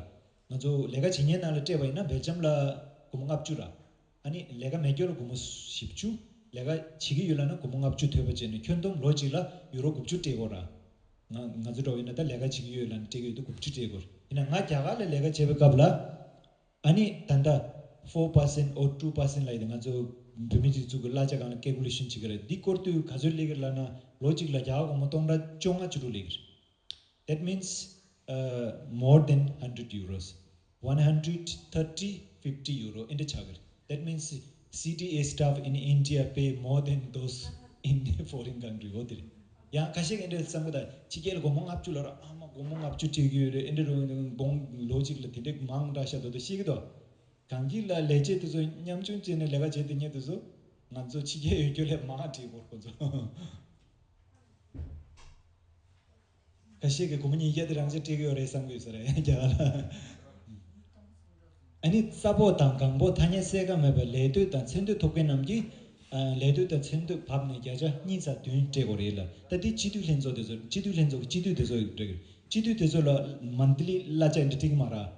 ང་ཚོ་ལས་ཀ་བྱེད་མཁན་ནང་ལ་སྤྲད་པ་ཡིན་ན་སྦེལ་ཇམ་ལ་སྒོར་མོ་ལྔ་བཅུ་ར། ཨ་ནི་ལས་ཀ་མེད་རྒྱུ་ལ་སྒོར་མོ་བཞི་བཅུ། ལས་ཀ་བྱེད་ཀྱི་ཡོད་ལབ་ན་སྒོར་མོ་ལྔ་བཅུ་ཐོབ་པ་བྱས་ནས་ཁྱོན་བསྡོམས་ལོ་གཅིག་ལ་ཡུ་རོ་དགུ་བཅུ་སྤྲད་དགོས་ར། ང་ང་ཚོ་འདྲ་བོ་ཡིན་ན་ད་ལས་ཀ་བྱེད་ཀྱི་ཡོད་ལབ་ནས་སྤྲད་ཀྱི་ཡོད་དུས་དགུ་བཅུ་སྤྲད་དགོས་ར། ཡིན་ན་ང་རྒྱ་གར་ལ་ལས་ཀ་བྱེད་པའི་སྐབས་ལ། ཨ་ནི་ད་ལྟ་four percent or two percent ལབ་ཡོད་དེ། ང་ཚོ་བོད་མི་སྒྲིག་འཛུགས་ཀྱི་གླ་ཆ་སྒང་ལ་calculation བྱེད་ཀྱི་རེད། འདི་སྐོར་དུས་ག་ཚོད་སླེབས་ཀྱི་རེད་ལབ་ན་ལོ་གཅིག་ལ་རྒྱ་གར་སྒོར་མོ་སྟོང་ཕྲག་བཅོ་ལྔ་བཅུ་དྲུག་སླེབས་ཀྱི་རེད། That means uh, more than hundred euros. One hundred thirty, fifty euro ཨེ་འདྲ་ཆགས་ཀྱི་རེད། That means C T A staff in India pay more than those in foreign country. འོ་དེ་རེད། ཡང་ཁ་ཤས་ཀྱིས་འདྲ་བསམ་གི། ད་ཕྱི་རྒྱལ་ལ་སྒོར་མོ་ལྔ་བཅུ་ལབ་ར། ཨ་མ་སྒོར་མོ་ལྔ་བཅུ་སྤྲད་ཀྱི་ཡོད་རེད། ཨེ་འདྲ་རུ་དགོང་ལོ་གཅིག་ལ་དེ་འདྲ་མང་དྲགས་ཤག་ད་དུ་ཤེས་ཀྱི་འདུག་གང་གི་ལ་ལས་བྱེད་དེ་ཚོ་ཉམ་ཆུང་བྱས་ནས་ལས་ཀ་བྱེད་དེ་ཉེ་དེ་ཚོ་ ང་ཚོ་ཕྱི་རྒྱལ་ཡོད་རྒྱུ་ལས་མང་བ་བྲིས་ཡོད་ཁོ་ཚོ། ཁ་ཤས་ཀྱིས་སྒོར་མོ་ཉིས་བརྒྱ་དེ་རང་ཅག་སྤྲད་ཀྱི་ཡོད་རེད་བསམ་གྱི་ཡོད་ས་རེད་རྒྱ་གར་ལ། ཨ་ནི་རྩ་ཕོགས་དང་གང་ཕོགས་ཐ་སྙད་གསལ་ཁ་མེད་པར་ལས་དོད་དང་མཚན་དོད་ཐོབ་མཁན་རྣམས་ཀྱིས། ཨ། ལས་དོད་དང་མཚན་དོད་བབས་ནས་བརྒྱ་ཆ་གཉིས་ཚེག་བདུན་སྤྲད་དགོས་རེད་ལ། ད་འདི་སྤྱི་འཐུས་ལྷན་ཚོགས་དེ་ཚོ། སྤྱི་འཐུས་ལྷན་ཚོགས་ཀྱི་སྤྱི་འཐུས་དེ་ཚོ་སྤྲད་ཀྱི་རེད། སྤྱི་འཐུས་དེ་ཚོ་ལ་མན་ཐི་ལི་གླ་ཆ་འདི་སྤྲད་ཀྱི་མ་རེད།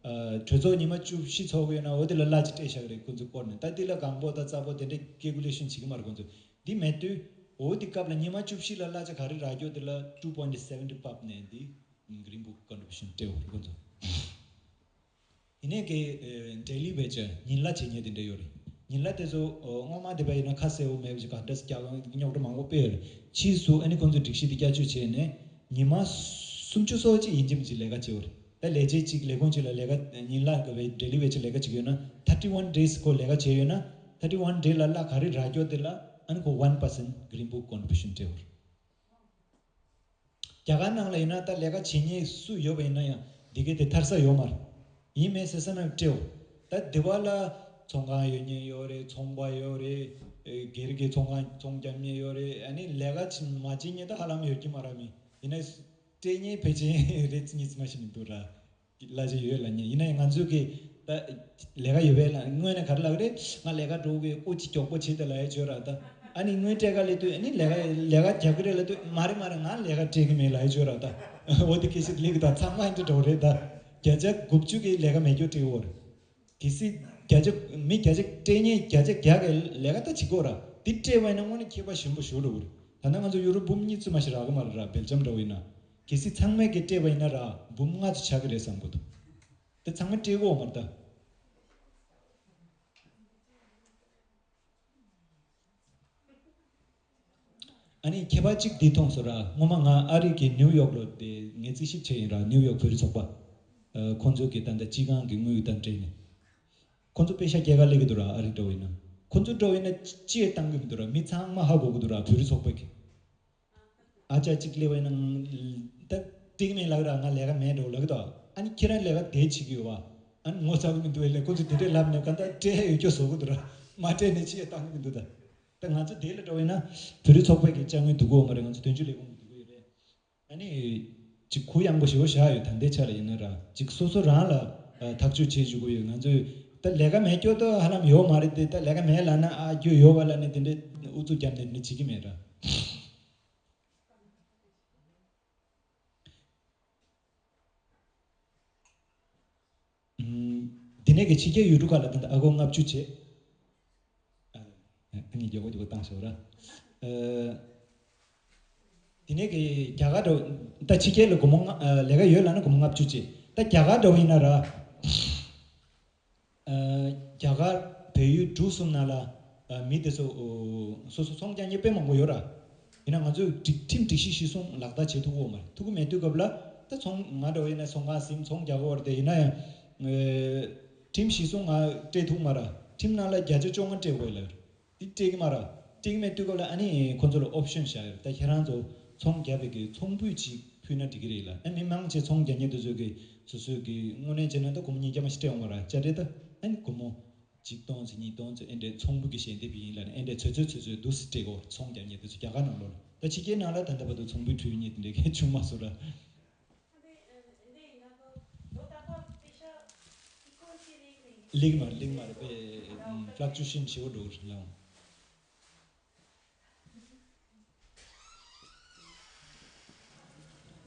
ཨ། གྲོས་ཚོགས་ཉི་མ་བཅུ་བཞི་ཚོགས་ཀྱི་ཡོད་ན་འོ་དེ་ལ་གླ་ཆ་སྤྲད་བཞག་གི་རེད། ཁོང་ཚོས་བསྐོར་ནས། ད་འདི་ལ་གང་ཕོགས་དང་རྩ་ཕོགས་དེ་འདྲའི་ཀལ་ཀུ་ལེ་ཤན་བྱེད་ཀྱི་མ་རེད་ཁོང་ཚོས། འདི་མེད་དུས་འོ་དེ་སྐབས་ལ་ཉི་མ་བཅུ་བཞི་ལ་གླ་ཆ་ག་རེ་རག་རྒྱུ་དེ་ལ་two point seven འདི་བབས་ནས་འདི་Green Book contribution སྤྲད་དགོས་རེད་ཁོང་ཚོས། དེ་ནས་ཀྱི་ཨ་daily wage ཉིན་གླ་བྱེད་མཁན་དེ་འདྲ་ཡོད་རེད། ཉིན་གླ་དེ་ཚོ་ཨ་སྔོན་མ་དེ་བས་ཡིན་ན་ཁ་གསལ་བོ་མེད་པ་ཞིག་ག་འདྲ་སེ་རྒྱག་རྙོག་དྲ་མང་པོ་སྤེལ་ཡོད་རེད། ཕྱིས་སུ་ཨ་ནི་ཁོང་ཚོས་སྒྲིག་གཞི་དེ་བསྐྱར་བཅོས་བྱས་ནས་ཉི་མ་སུམ་ཅུ་སོ་གཅིག་ཡིན་གཅིག་མིན་གཅིག་ལས་ཀ་བྱེད་དགོས་རེད། ད་ལས་བྱེད་གཅིག་ལས་ཁུངས་གཅིག་ལ་ལས་ཀ་ཉིན་གླ་གི་བའི་daily wage ལས་ཀ་བྱེད་ཀྱི་ཡོད་ན། thirty one days ཁོ་ལས་ཀ་བྱས་ཡོད་ན། thirty one day ལ་གླ་ག་རེ་རག་རྒྱུ་དེ་ལ་ཨ་ནི་ཁོ་one percent Green Book contribution སྤྲད་དགོས་རེད། རྒྱ་གར་ནང་ལ་ཡིན་ན་ད་ལས་ཀ་བྱེད་མཁན་སུ་ཡོད་པ་ཡིན་ན་ཡང་འདི་གའི་དེ་ཐར་ས་ཡོད་མ་རེད། ཡིན་མིན་ཟེར་ས་ན་སྤྲད་འོ། ད་འདི་བ་ལ་ཚོང་ཁང་ཡོད་མཁན་ཡོད་རེད། ཚོང་པ་ཡོད་རེད། ཨེ་སྒེར་གྱི་ཚོང་ཁང་ཚོང་རྒྱག་མཁན་ཡོད་རེད། ཨ་ནི་ལས་ཀ་བྱེད་མ་བྱེད་མཁན་ད་ཧ་ལམ་ཡོད་ཀྱི་མ་རེད། མི་ཡིན་ན་སྤྲད་མཁན་ཕལ་ཆེར་རེ་གཉིས་ཙམ་མ་ཞིག་མི་འདུག་ར། གླ་ཆ་ཡོད་ལབ་མཁན་ཡིན་ན་ཡང་ང་ཚོས་ཀྱི་ད་ལས་ཀ་ཡོད་པས་ལ་དངོས་གནས་ག་རེ་ལབ་ཀྱི་རེད། ང་ལས་ཀ་འགྲོ་གི་སྐུ་མཁྱེན་མགྱོགས་པོ་བྱེད་དེ་ལབ་ཡ་བྱོས་ར་ད། ཨ་ནི་དངུལ་སྤྲད་ག་སླེབས་དུས་ཨ་ནི་ལས་ཀ་ལས་ཀ་རྒྱབ་ཀྱི་རེད་ལབ་དུས་མ་རེད་མ་རེད་ང་ལས་ཀ་སྤྲད་ཀྱི་མེད་ལབ་ཡ་བྱོས་ར་ད། འོ་དེ་སྐད་ཆ་སླེབས་ཀྱི་ད་ཚང་མ་འདི་འདྲ་བོ་རེད་ད། བརྒྱ་ཆ་དགུ་བཅུ་གི་ལས་ཀ་མེད་རྒྱུ་སྤྲད་ཡོད་རེད། གལ་སྲིད་བརྒྱ་ཆ་མི་བརྒྱ་ཆ་སྤྲད་མཁན་བརྒྱ་ཆ་བརྒྱ་གི་ལས་ཀ་ད་བྱེད་ཀྱི་ཡོད་ར། འདི་སྤྲད་པ་ཡིན་ན་དངོས་གནས་ཁྱད་པར་ཞེ་པོ་ཞིག་འགྲོ་གི་རེད། ད་ལྟ་ང་ཚོ་ཡུ་རོབ་འབུམ་གཉིས་ཙམ་མ་ཞིག་རག་གི་མ་རེད་ར་སྦེལ་ཇམ་འདྲ་བོ་ཡིན་ན། གལ་སྲིད་ཚང་མས་ཀྱིས་སྤྲད་པ་ཡིན་ན་ར་འབུམ་ལྔ་ཙམ་ཆགས་ཀྱི་རེད་བསམ་གྱི་འདུག་དེ་ཚང་མས་སྤྲད་དགོས་མ་རེད་ད། ཨ་ནི་ཁྱད་པར་གཅིག་འདི་མཐོང་སོང་ར། སྔོན་མ་ང་ཨ་རི་གི་ནིའུ་ཡོག་ལ་དེ་ངས་རྩིས་ཞིབ་བྱས་ཡིན་ར། ནིའུ་ཡོག་བོད་རིགས་ཚོགས་པ། ཨ། ཁོང་ཚོ་གི་ད་ལྟ་སྤྱི་ཁང་གི་དངུལ་དང་འབྲེལ་ནས། ཁོང་ཚོ་པེ་ཤ་སྐྱེལ་ག་སླེབས་ཀྱི་འདུག་ར། ཨ་རི་འདྲ་བོ་ཡིན་ན། ཁོང་ཚོ་འདྲ་བོ་ཡིན་ན་ཅི་ཅི་ཡང་བཏང་གི་མི་འདུག་ར། མི་ཚང་མ་ཧ་གོ་གི་འདུག་ར། བོད་རིགས་ཚོགས་པ་གི། ཨ་ཅག་གཅིག་སླེབས་པ་ཡིན་ན་ད་སྤྲད་ཀྱི་མེད་ལབ་ར། ང་ལས་ཀ་མེད་འགྲོ་ལབ་ཀྱི་འདུག་ཨ་ནི་ཁྱེད་རང་ལས་ཀ་དེ་བྱེད་ཀྱི་ཡོད་པ། ཨ་ནི་ངོ་ཚ་གི་མི་འདུག་ལས་ཁོ་ཚོས་དེ་འདྲས་ལབ་ནས་ག་ད་སྤྲད་ཡོད་སྐྱོ་བཟོ་གི་འདུག་ར། མ་སྤྲད་ནས་ཅི་ཡང་བཏང་གི་མི་འདུག་ད་ད་ང་ཚོ་དེ་ལ་འགྲོ་བ་ཡིན་ན་བོད་རིགས་ཚོགས་པ་གི་ཅ་དངོས་བསྡུ་གི་ཡོད་མ་རེད། ང་ཚོ་དོན་གཅོད་ལས་ཁུངས་ཀྱི་བསྡུ་གི་ཡོད་རེད། ཨ་ནི་ཅིག་གུ་ཡངས་པོ་ཞེ་པོ་བཞག་ཡོད། ད་ལྟའི་ཆ་ལ་ཡིན་ན་ར་ཅིག་སོ་སོ་རང་ལ་ཨ་ཐག་གཅོད་བྱེད་བཅུག་གི་ཡོད། ང་ཚོས་ད་ལས་ཀ་མེད་སྐྱོ་ད་ཧ་ལམ་ཡོད་མ་རེད་དེ། ད་ལས་ཀ་མེད་ལབ་ན་ཨ་སྐྱོ་ཡོད་པ་ལབ་ནས་དེ་འདྲས་ཨུ་ཚུགས་བརྒྱབ་ནས་དེ་འདྲས་བྱེད་ཀྱི་མེད་ར། ཨུམ། དེ་ནས་ཀྱི་ཕྱི་རྒྱལ་ཡུལ་གྲུ་ཁག་ལ་ད་ལྟ་ཨ་སྒོར་ལྔ་བཅུ་བྱས། ཨ། ཨ་ནི་མགྱོགས་པོ་མགྱོགས་པོ་བཏང་ཤོག་ར། ཨ། དེ་ནས་ཀྱི་རྒྱ་གར་འདྲ་བོ། ད་ཕྱི་རྒྱལ་ལ་སྒོར་མོ་ལྔ། ཨ། ལས་ཀ་ཡོད་ལབ་ན་སྒོར་མོ་ལྔ་བཅུ་བྱས། ད་རྒྱ་གར་འདྲ་བོ་ཡིན་ན་ར། ཨ། རྒྱ་གར་བལ་ཡུལ་འབྲུག་གསུམ་ནང་ལ། ཨ། མི་དེ་ཚོ་སོ་སོ་ཚོང་རྒྱག་མཁན་དཔེ་མང་པོ་ཡོད་ར། ཡིན་ན་ང་ཚོས་སྒྲིག་ཁྲིམས་སྒྲིག་གཞི་གཞིར་བཟུང་ལག་བསྟར་བྱེད་ཐུབ་ཀྱི་ཡོད་མ་རེད། ཐུབ་ཀྱི་མེད་དུས་སྐབས་ལ་ད་ཚོང་ང་འདྲ་བོ་ཡིན་ན་ཚོང་ཁང་ཟིན་ཚོང་རྒྱག་གི་ཡོད་རེད་དེ། ཡིན་ན་ཡང་ཨ་ཁྲིམས་གཞིར་བཟུང་ང་སྤྲད་ཐུབ་མ་རེད། ཁྲིམས་ནང་ལ་བརྒྱ་ཆ་བཅོ་ལྔ་སྤྲད་དགོས་ལབ་རེད། འདི་སྤྲད་ཀྱི་མ་རེད། སྤྲད་ཀྱི་མེད་དུས་སྐབས་ལ་ཨ་ནི་ཁོ་ཚོ་ལ་ཨོབ་ཤན་བཞག་ཡོད་རེད། ད་ཁྱེད་རང་ཚོ་ཚོང་རྒྱག་པའི་གི་ཚོང་འབུལ་ཅིག་ཕུལ་ན་འགྲིག་གི་རེད་ལ། ཨ་མི་མང་ཆེ་ཚོང་རྒྱག་མཁན་དེ་ཚོ་གི་སོ་སོའི་གི་དངོས་གནས་བྱས་ན་ད་སྒོར་མོ་ཉིས་བརྒྱ་མ་ཞིག་སྤྲད་འོང་བ་ར། དཔྱ་ཁྲལ་ད་ཨ་ནི་སྒོར་མོ་གཅིག་སྟོང་ཙམ་གཉིས་སྟོང་ཙམ་ཨེ་འདྲས་ཚོང་འབུལ་གྱི་ཞལ་འདེབས་ཡིན་ལབ་ནས་ཨེ་འདྲས་ཚོད་ཚོད་ཚོད་ཚོད་འདུག་སེ་སྤྲད་གོ། ཚོང་རྒྱག་མཁན་དེ་ཚོ་རྒྱ་གར་ནང་ལོགས་ལ། ད་ཕྱི་རྒྱལ་ནང་ལ་ད་ལྟ་བར་དུ་ཚོང་འབུལ་ཕུལ་མཁན་དེ་འདྲས་གང་བྱུང་མ་སོང་ར། སླེབས་མ་སླེབས་མ་རེད་པས། ཨམ། ཕ་ལག་ཅུ་ཤིན་ཞེ་པོ་འགྲོ་གི་རེད་ལགས།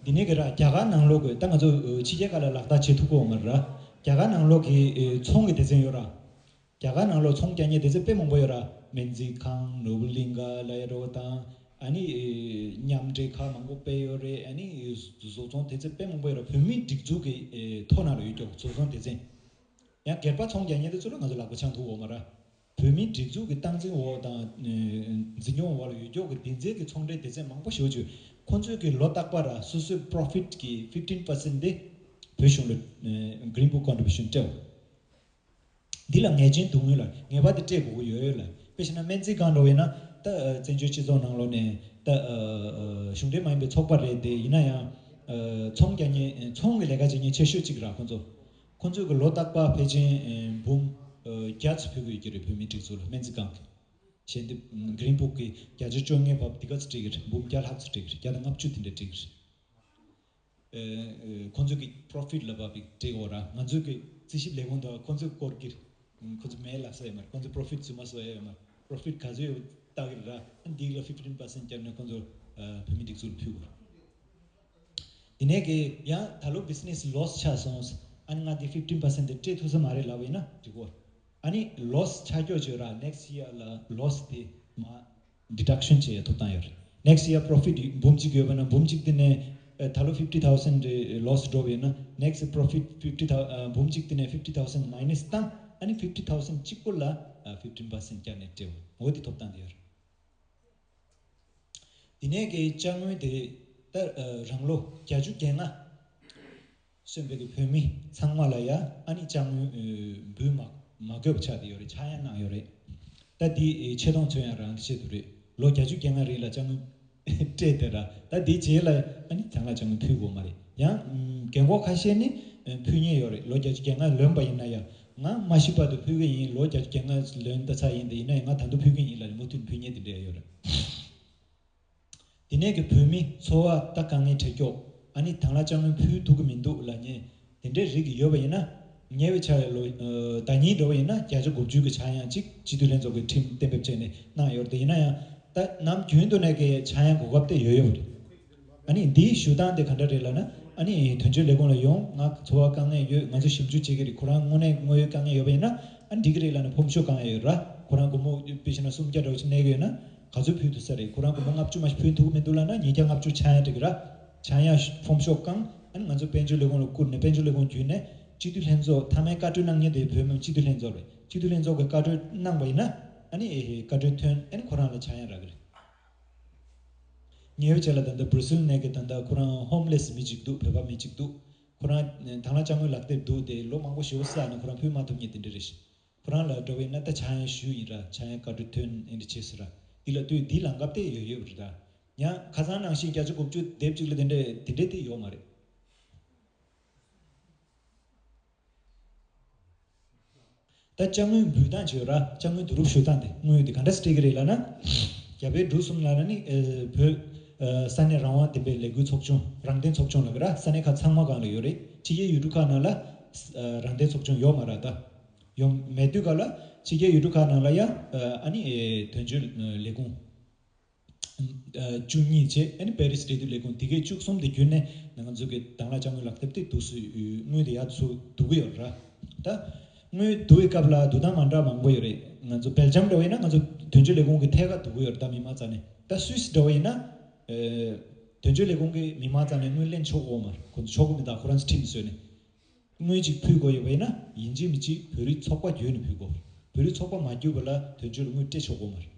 འདི་ནས་ཀྱི་ར་རྒྱ་གར་ནང་ལོགས་ཀྱི་ད་ང་ཚོ་ཕྱི་རྒྱལ་ཁག་ལ་ལག་བསྟར་བྱེད་ཐུབ་ཀྱི་ཡོད་མ་རེད་ར། རྒྱ་གར་ནང་ལོགས་ཀྱི་ཚོང་གི་སྡེ་ཚན་ཡོད་ར། རྒྱ་གར་ནང་ལོགས་ཚོང་རྒྱག་མཁན་དེ་ཚོ་དཔེ་མང་པོ་ཡོད་ར། སྨན་རྩིས་ཁང་། ནོར་བུ་གླིང་ག་ལབ་ཡ་འདྲ་བོ་དང་། ཨ་ནི་མཉམ་འབྲེལ་ཁག་མང་པོ་དཔེ་ཡོད་རེད། ཨ་ནི་བཟོ་ཚོང་སྡེ་ཚན་དཔེ་མང་པོ་ཡོད་ར། བོད་མིའི་སྒྲིག་འཛུགས་ཀྱི་ཨེ་ཐོ་ནང་ལ་ཡོད་ཀྱོག་བཟོ་ཚོང་སྡེ་ཚན། ཡང་སྒེར་པ་ཚོང་རྒྱག་མཁན་དེ་ཚོ་ལ་ང་ཚོ་ལག་པ་འཆང་ཐུབ་ཡོད་མ་ར། བོད་མིའི་སྒྲིག་འཛུགས་ཀྱི་སྟངས་འཛིན་འོག་དང་ཨེ་འཛིན་སྐྱོང་འོག་ལ་ཡོད་ཀྱོག་གི་སྡེ་ཚན་གྱི་ཚོང་འབྲེལ་སྡེ་ཚན་མང་པོ་ཞེ་པོ་ཅིག་ཁོང་ཚོས་ཀྱི་ལོ་རྟག་པ་ར་སོ་སོའི་པོ་རོ་ཕིཊ་གི་ཕིབ་ཊིན་པར་སེན་ཊི་དེ་བོད་གཞུང་ལ་ཨེ་Green Book contribution སྤྲད་འོ། འདི་ལ་ངེས་ཅན་འདུག་མོད་ལ་ངེས་པར་དུ་སྤྲད་དགོས་ཀྱི་ཡོད་ལ། དཔེ་བཞག་ན་སྨན་རྩིས་ཁང་འདྲ་བོ་ཡིན་ན་ད་ཨ་བཙན་བྱོལ་སྤྱི་ཚོགས་ནང་ལོགས་ནས་ད་ཨ་ཨ་གཞུང་འབྲེལ་མ་ཡིན་པའི་ཚོགས་པ་རེད་དེ། ཡིན་ན་ཡང་ཨ་ཚོང་རྒྱག་མཁན་ཚོང་གི་ལས་ཀ་བྱེད་མཁན་ཆེ་ཤོས་གཅིག་ར། ཁོང་ཚོ་ཁོང་ཚོས་གི་ལོ་རྟག་པར་ཕལ་ཆེར་ཨ་འབུམ་ཨ་བརྒྱ་ཙམ་ཕུལ་གི་ཡོད་ཀྱི་རེད། བོད་མིའི་སྒྲིག་འཛུགས་ལ་སྨན་རྩིས་ཁང་གི། ཞལ་འདེབས་Green Book གི་བརྒྱ་ཆ་བཅོ་ལྔའི་བབ་འདི་ག་ཚོད་སྤྲད་ཀྱི་རེད། འབུམ་བརྒྱ་ལྷག་ཙམ་སྤྲད་ཀྱི་རེད། བརྒྱ་དང་ལྔ་བཅུ་དེ་འདྲ་སྤྲད་ཀྱི་རེད། ཨེ་ཨེ་ཁོང་ཚོ་གི་profit ལ་བབ་པའི་སྤྲད་ཀྱི་ཡོད་ར། ང་ཚོ་གི་རྩིས་ཞིབ་ལས་ཁུངས་དང་ཁོང་ཚོ་སྐོར་གྱི་ཁོང་ཚོ་མེད་ལབ་ས་ཡོད་མ་རེད། ཁོང་ཚོ་profit རྫུན་མ་བཟོ་ཡ་ཡོད་མ་རེད། Profit ག་ཚོད་ཡོད་ལྟ་གི་རེད་ར། ཨ་འདི་ལ་fifteen percent བརྒྱབ་ནས་ཁོང་ཚོ་ཨ་བོད་མི་སྒྲིག་འཛུགས་ལ་ཕུལ་དགོས་རེད། དེ་ནས་གི་ཡང་ད་ལོ་business loss ཆགས་སོང་། ཨ་ནི་ང་འདི་fifteen percent དེ་སྤྲད་ཐུབ་ས་མ་རེད་ལབ་པ་ཡིན་ན་འགྲིག་གོ། ཨ་ནི་loss ཆགས་ཀྱོག་བྱོས་ར། next year ལ་loss དེ་མ་deduction བྱེད་ཡ་ཐོབ་ཐང་ཡོད་རེད། next year profit འབུམ་གཅིག་ཡོད་པ་ན་འབུམ་གཅིག་དེ་ནས་ཨ་ད་ལོ་fifty thousand loss འགྲོ་བ་ཡིན་ན་next profit fifty thousand ཨ་འབུམ་གཅིག་དེ་ནས་fifty thousand minus བཏང་། ཨ་ནི་fifty thousand གཅིག་པོ་ལ་ཨ་fifteen percent བརྒྱབ་ནས་སྤྲད་འོ་དེ་ཐོབ་ཐང་དེ་ཡོད་རེད། དེ་ནས་ཀྱི་ཅ་དངོས་དེ་ད་རང་ལོ་བརྒྱད་ཅུ་གྱ་ལྔ་སོན་པའི་གི་བོད་མི་ཚང་མ་ལ་ཡ་ཨ་ནི་ཅ་དངོས་འབུལ་མ་མ་དགོས་པ་ཆགས་བསྡད་ཡོད་རེད། ཆག་ཡང་གནང་ཡོད་རེད། ད་དེ་ཆེ་མཐོང་མཚོན་ཡང་རང་གི་ཆེད་དུ་རེད། ལོ་བརྒྱད་ཅུ་གྱ་ལྔ་རིང་ལ་ཅ་དངོས་སྤྲད་དེ་ར། ད་དེའི་རྗེས་ལ་ཨ་ནི་ད་ལྟ་ཅ་དངོས་ཕུལ་དགོས་མ་རེད། ཡང་རྒན་གོག་ཁ་ཤས་ནི་ཕུལ་མཁན་ཡོད་རེད། ལོ་བརྒྱད་ཅུ་གྱ་ལྔ་ལོན་པ་ཡིན་ན་ཡང་ང་མ་ཤི་བར་དུ་ཕུལ་གི་ཡིན། ལོ་བརྒྱད་ཅུ་གྱ་ལྔ་ལོན་ད་ཚར་ཡིན། དེ་ཡིན་ན་ཡང་ང་ད་དུང་ཕུལ་གི་ཡིན་ལབ་ནས་མུ་མཐུད་ཕུལ་མཁན་དེ་འདྲ་ཡོད་རེད། དེ་ནས་ཀྱི་བོད་མི་འཚོ་བ་ད་དཀའ་ངལ་འཕྲད་ཀྱོག་ཨ་ནི་ད་ལྟ་ཅ་དངོས་ཕུལ་ཐུབ་ཀྱི་མི་འདུག་ལབ་མཁན་དེ་འདྲའི་རིགས་ཀྱི་ཡོད་པ་ཡིན་ན། ཉེ་བའི་ཆར་ལོ་ཟླ་ཉིན་འགྲོ་བ་ཡིན་ན་བརྒྱ་ཆ་དགུ་བཅུ་གི་ཆག་ཡང་གཅིག་སྤྱི་འཐུས་ལྷན་ཚོགས་ཀྱི་ཁྲིམས་གཏན་འབེབས་བྱས་ནས་གནང་ཡོད་རེད། ཡིན་ན་ཡང་ད་ནམ་རྒྱུན་དུ་ནས་ཀྱི་ཆག་ཡང་གོ་སྐབས་དེ་ཡོད་ཡོད་རེད། ཨ་ནི་འདིའི་ཞུ་སྟངས་དེ་ག་འདྲ་རེད་ལབ་ན། ཨ་ནི་དོན་གཅོད་ལས་ཁུངས་ལ་ཡོང་། ང་འཚོ་བ་དཀའ་ངལ་ཡོད། ང་ཚོས་ཞིབ་འཇུག་བྱེད་ཀྱི་རེད། ཁོ་རང་དངོས་གནས་དངོས་ཡོད་དཀའ་ངལ་ཡོད་པ་ཡིན་ན་ཨ་ནི་འགྲིག་གི་རེད་ལབ་ནས་ཕོམ་ཤོག་བཀང་ཡ་ཡོད་ར། ཁོ་རང་སྒོར་མོ་དཔེ་བཞག་ན་སུམ་བརྒྱ་འདྲ་བོ་ཅིག་གནས་ཀྱི་ཡོད་ན་ག་ཚོད་ཕུལ་ཐུབ་ས་རེད། ཁོ་རང་སྒོར་མོ་ལྔ་བཅུ་མ་ཕུལ་ཐུབ་ཀྱི་མི་འདུག་ལབ་ན་ཉིས་བརྒྱ་ལྔ་བཅུ་ཆག་ཡ་འགྲིག་གི་ར། ཆག་ཡ་ཕོམ་ཤོག་བཀང་། ཨ་ནི་ང་ཚོ་དཔལ་འབྱོར་ལས་ཁུངས་ལ་བསྐུར་ནས་དཔལ་འབྱོར་ལས་ཁུངས་བརྒྱུད་ནས་སྤྱི་འཐུས་ལྷན་ཚོགས་མཐའ་མའི་བཀའ་འཁྲོལ་གནང་མཁན་དེ་བོད་མི་སྤྱི་འཐུས་ལྷན་ཚོགས་རེད། སྤྱི་འཐུས་ལྷན་ཚོགས་ཀྱི་བཀའ་འཁྲོལ་གནང་པ་ཡིན་ན་ཨ་ནི་ཨེ་བཀའ་འཁྲོལ་ཐོན། ཨ་ནི་ཁོ་རང་ལ་ཆག་ཡ་རག་གི་རེད། ཉེ་བའི་ཆར་ལ་ད་ལྟ་བྷར་སིལ་ནས་ཀྱི་ད་ལྟ་ཁོ་རང་ཧོམ་ལེས་མི་གཅིག་འདུག་བོད་པ་མི་གཅིག་འདུག་ཁོ་རང་དང་བླངས་ཅ་དངོས་ལག་དེབ་འདུག་དེ་ལོ་མང་པོ་ཞེ་པོ་བསགས་ནས་ཁོ་རང་ཕུལ་མ་ཐུབ་མཁན་དེ་འདྲ་རེད། ཁོ་རང་ལ་འགྲོ་བས་ན་ད་ཆག་ཡང་ཞུས་ཡིན་ར། ཆག་ཡང་བཀའ་འཁྲོལ་ཐོན་ཨེ་འདྲ་བྱས་ཟེར་ར། འདི་ལ་ལྟོས་འདི་ལམ་ཁ་དེ་ཡོད་ཡོད་རེད་ད། ཡང་ཁ་སང་ནང་བཞིན་བརྒྱ་ཆ་དགུ་བཅུ་དེབ་གཅིག་ལ་དེ་འདྲ་དེ་འདྲ་དེ་ཡོད་མ་རེད། ད་ཅ་དངོས་འབུལ་སྟངས་བྱས་ར། ཅ་དངོས་བསྡུ་རུབ་ཞུ་སྟངས་དེ་དངུལ་དེ་ག་འདྲ་སྤྲད་ཀྱི་རེད་ལབ་ན། རྒྱ་བལ་འབྲུག་གསུམ་ལབ་ན་ནི་ཨ་བོད་ཨ་ས་གནས་རང་དབང་བདེན་པའི་ལས་འགུལ་ཚོགས་ཆུང་རང་བདེན་ཚོགས་ཆུང་ལབ་ཀྱི་ར། ས་གནས་ཁག་ཚང་མ་སྒང་ལ་ཡོད་རེད། ཕྱི་རྒྱལ་ཡུལ་གྲུ་ཁག་ནང་ལ་ཨ་རང་བདེན་ཚོགས་ཆུང་ཡོད་མ་རེད་ད། ཡོད་མེད་དུས་སྐབས་ལ་ཕྱི་རྒྱལ་ཡུལ་གྲུ་ཁག་ནང་ལ་ཡང་ཨ་ནི་ཨེ་དོན་གཅོད་ལས་ཁུངས་ཨ་བཅུ་གཉིས་བྱས། ཨ་ནི་པེ་རིས་འབྲེལ་མཐུད་ལས་ཁུངས་དེ་གའི་བཅུ་གསུམ་དེ་བརྒྱུད་ནས་ང་ཚོ་གི་དང་བླངས་ཅ་དངོས་ལག་དེབ་དེ་བསྡུ་སྲོལ་ཡོད། དངུལ་དེ་ཡར་ཚུར་བསྡུ་གི་ཡོད་ར། ད་དངུལ་བསྡུ་བའི་སྐབས་ལ་བསྡུ་སྟངས་མ་འདྲ་མང་པོ་ཡོད་རེད། ང་ཚོ་སྦེལ་ཇམ་འདྲ་བོ་ཡིན་ན་ང་ཚོ་དོན་གཅོད་ལས་ཁུངས་ཀྱི་ཐད་ཀར་བསྡུ་གི་ཡོད་རེད། ད་མི་མང་རྩ་ནས། ད་སུད་སི་འདྲ་བོ་ཡིན་ན་ཨེ་དོན་གཅོད་ལས་ཁུངས་ཀྱི་མི་མང་རྩ་ནས་དངུལ་ལེན་ཆོག་གི་ཡོད་མ་རེད། ཁོ་ཚོ་ཆོག་གི་མི་འདུག་ཁོ་རང་ཚོ་ཁྲིམས་བཟོས་ནས། དངུལ་གཅིག་ཕུལ་དགོས་ཡོད་པ་ཡིན་ན་ཡིན་གཅིག་མིན་གཅིག་བོད་རིགས་ཚོགས་པ་བརྒྱུད་ནས་ཕུལ་དགོས། བོད་རིགས་ཚོགས་པ་མ་བརྒྱུད་པ་ལ་དོན་གཅོད་ལ་དངུལ་སྤྲད་ཆོག་གི་ཡོད་མ་རེད།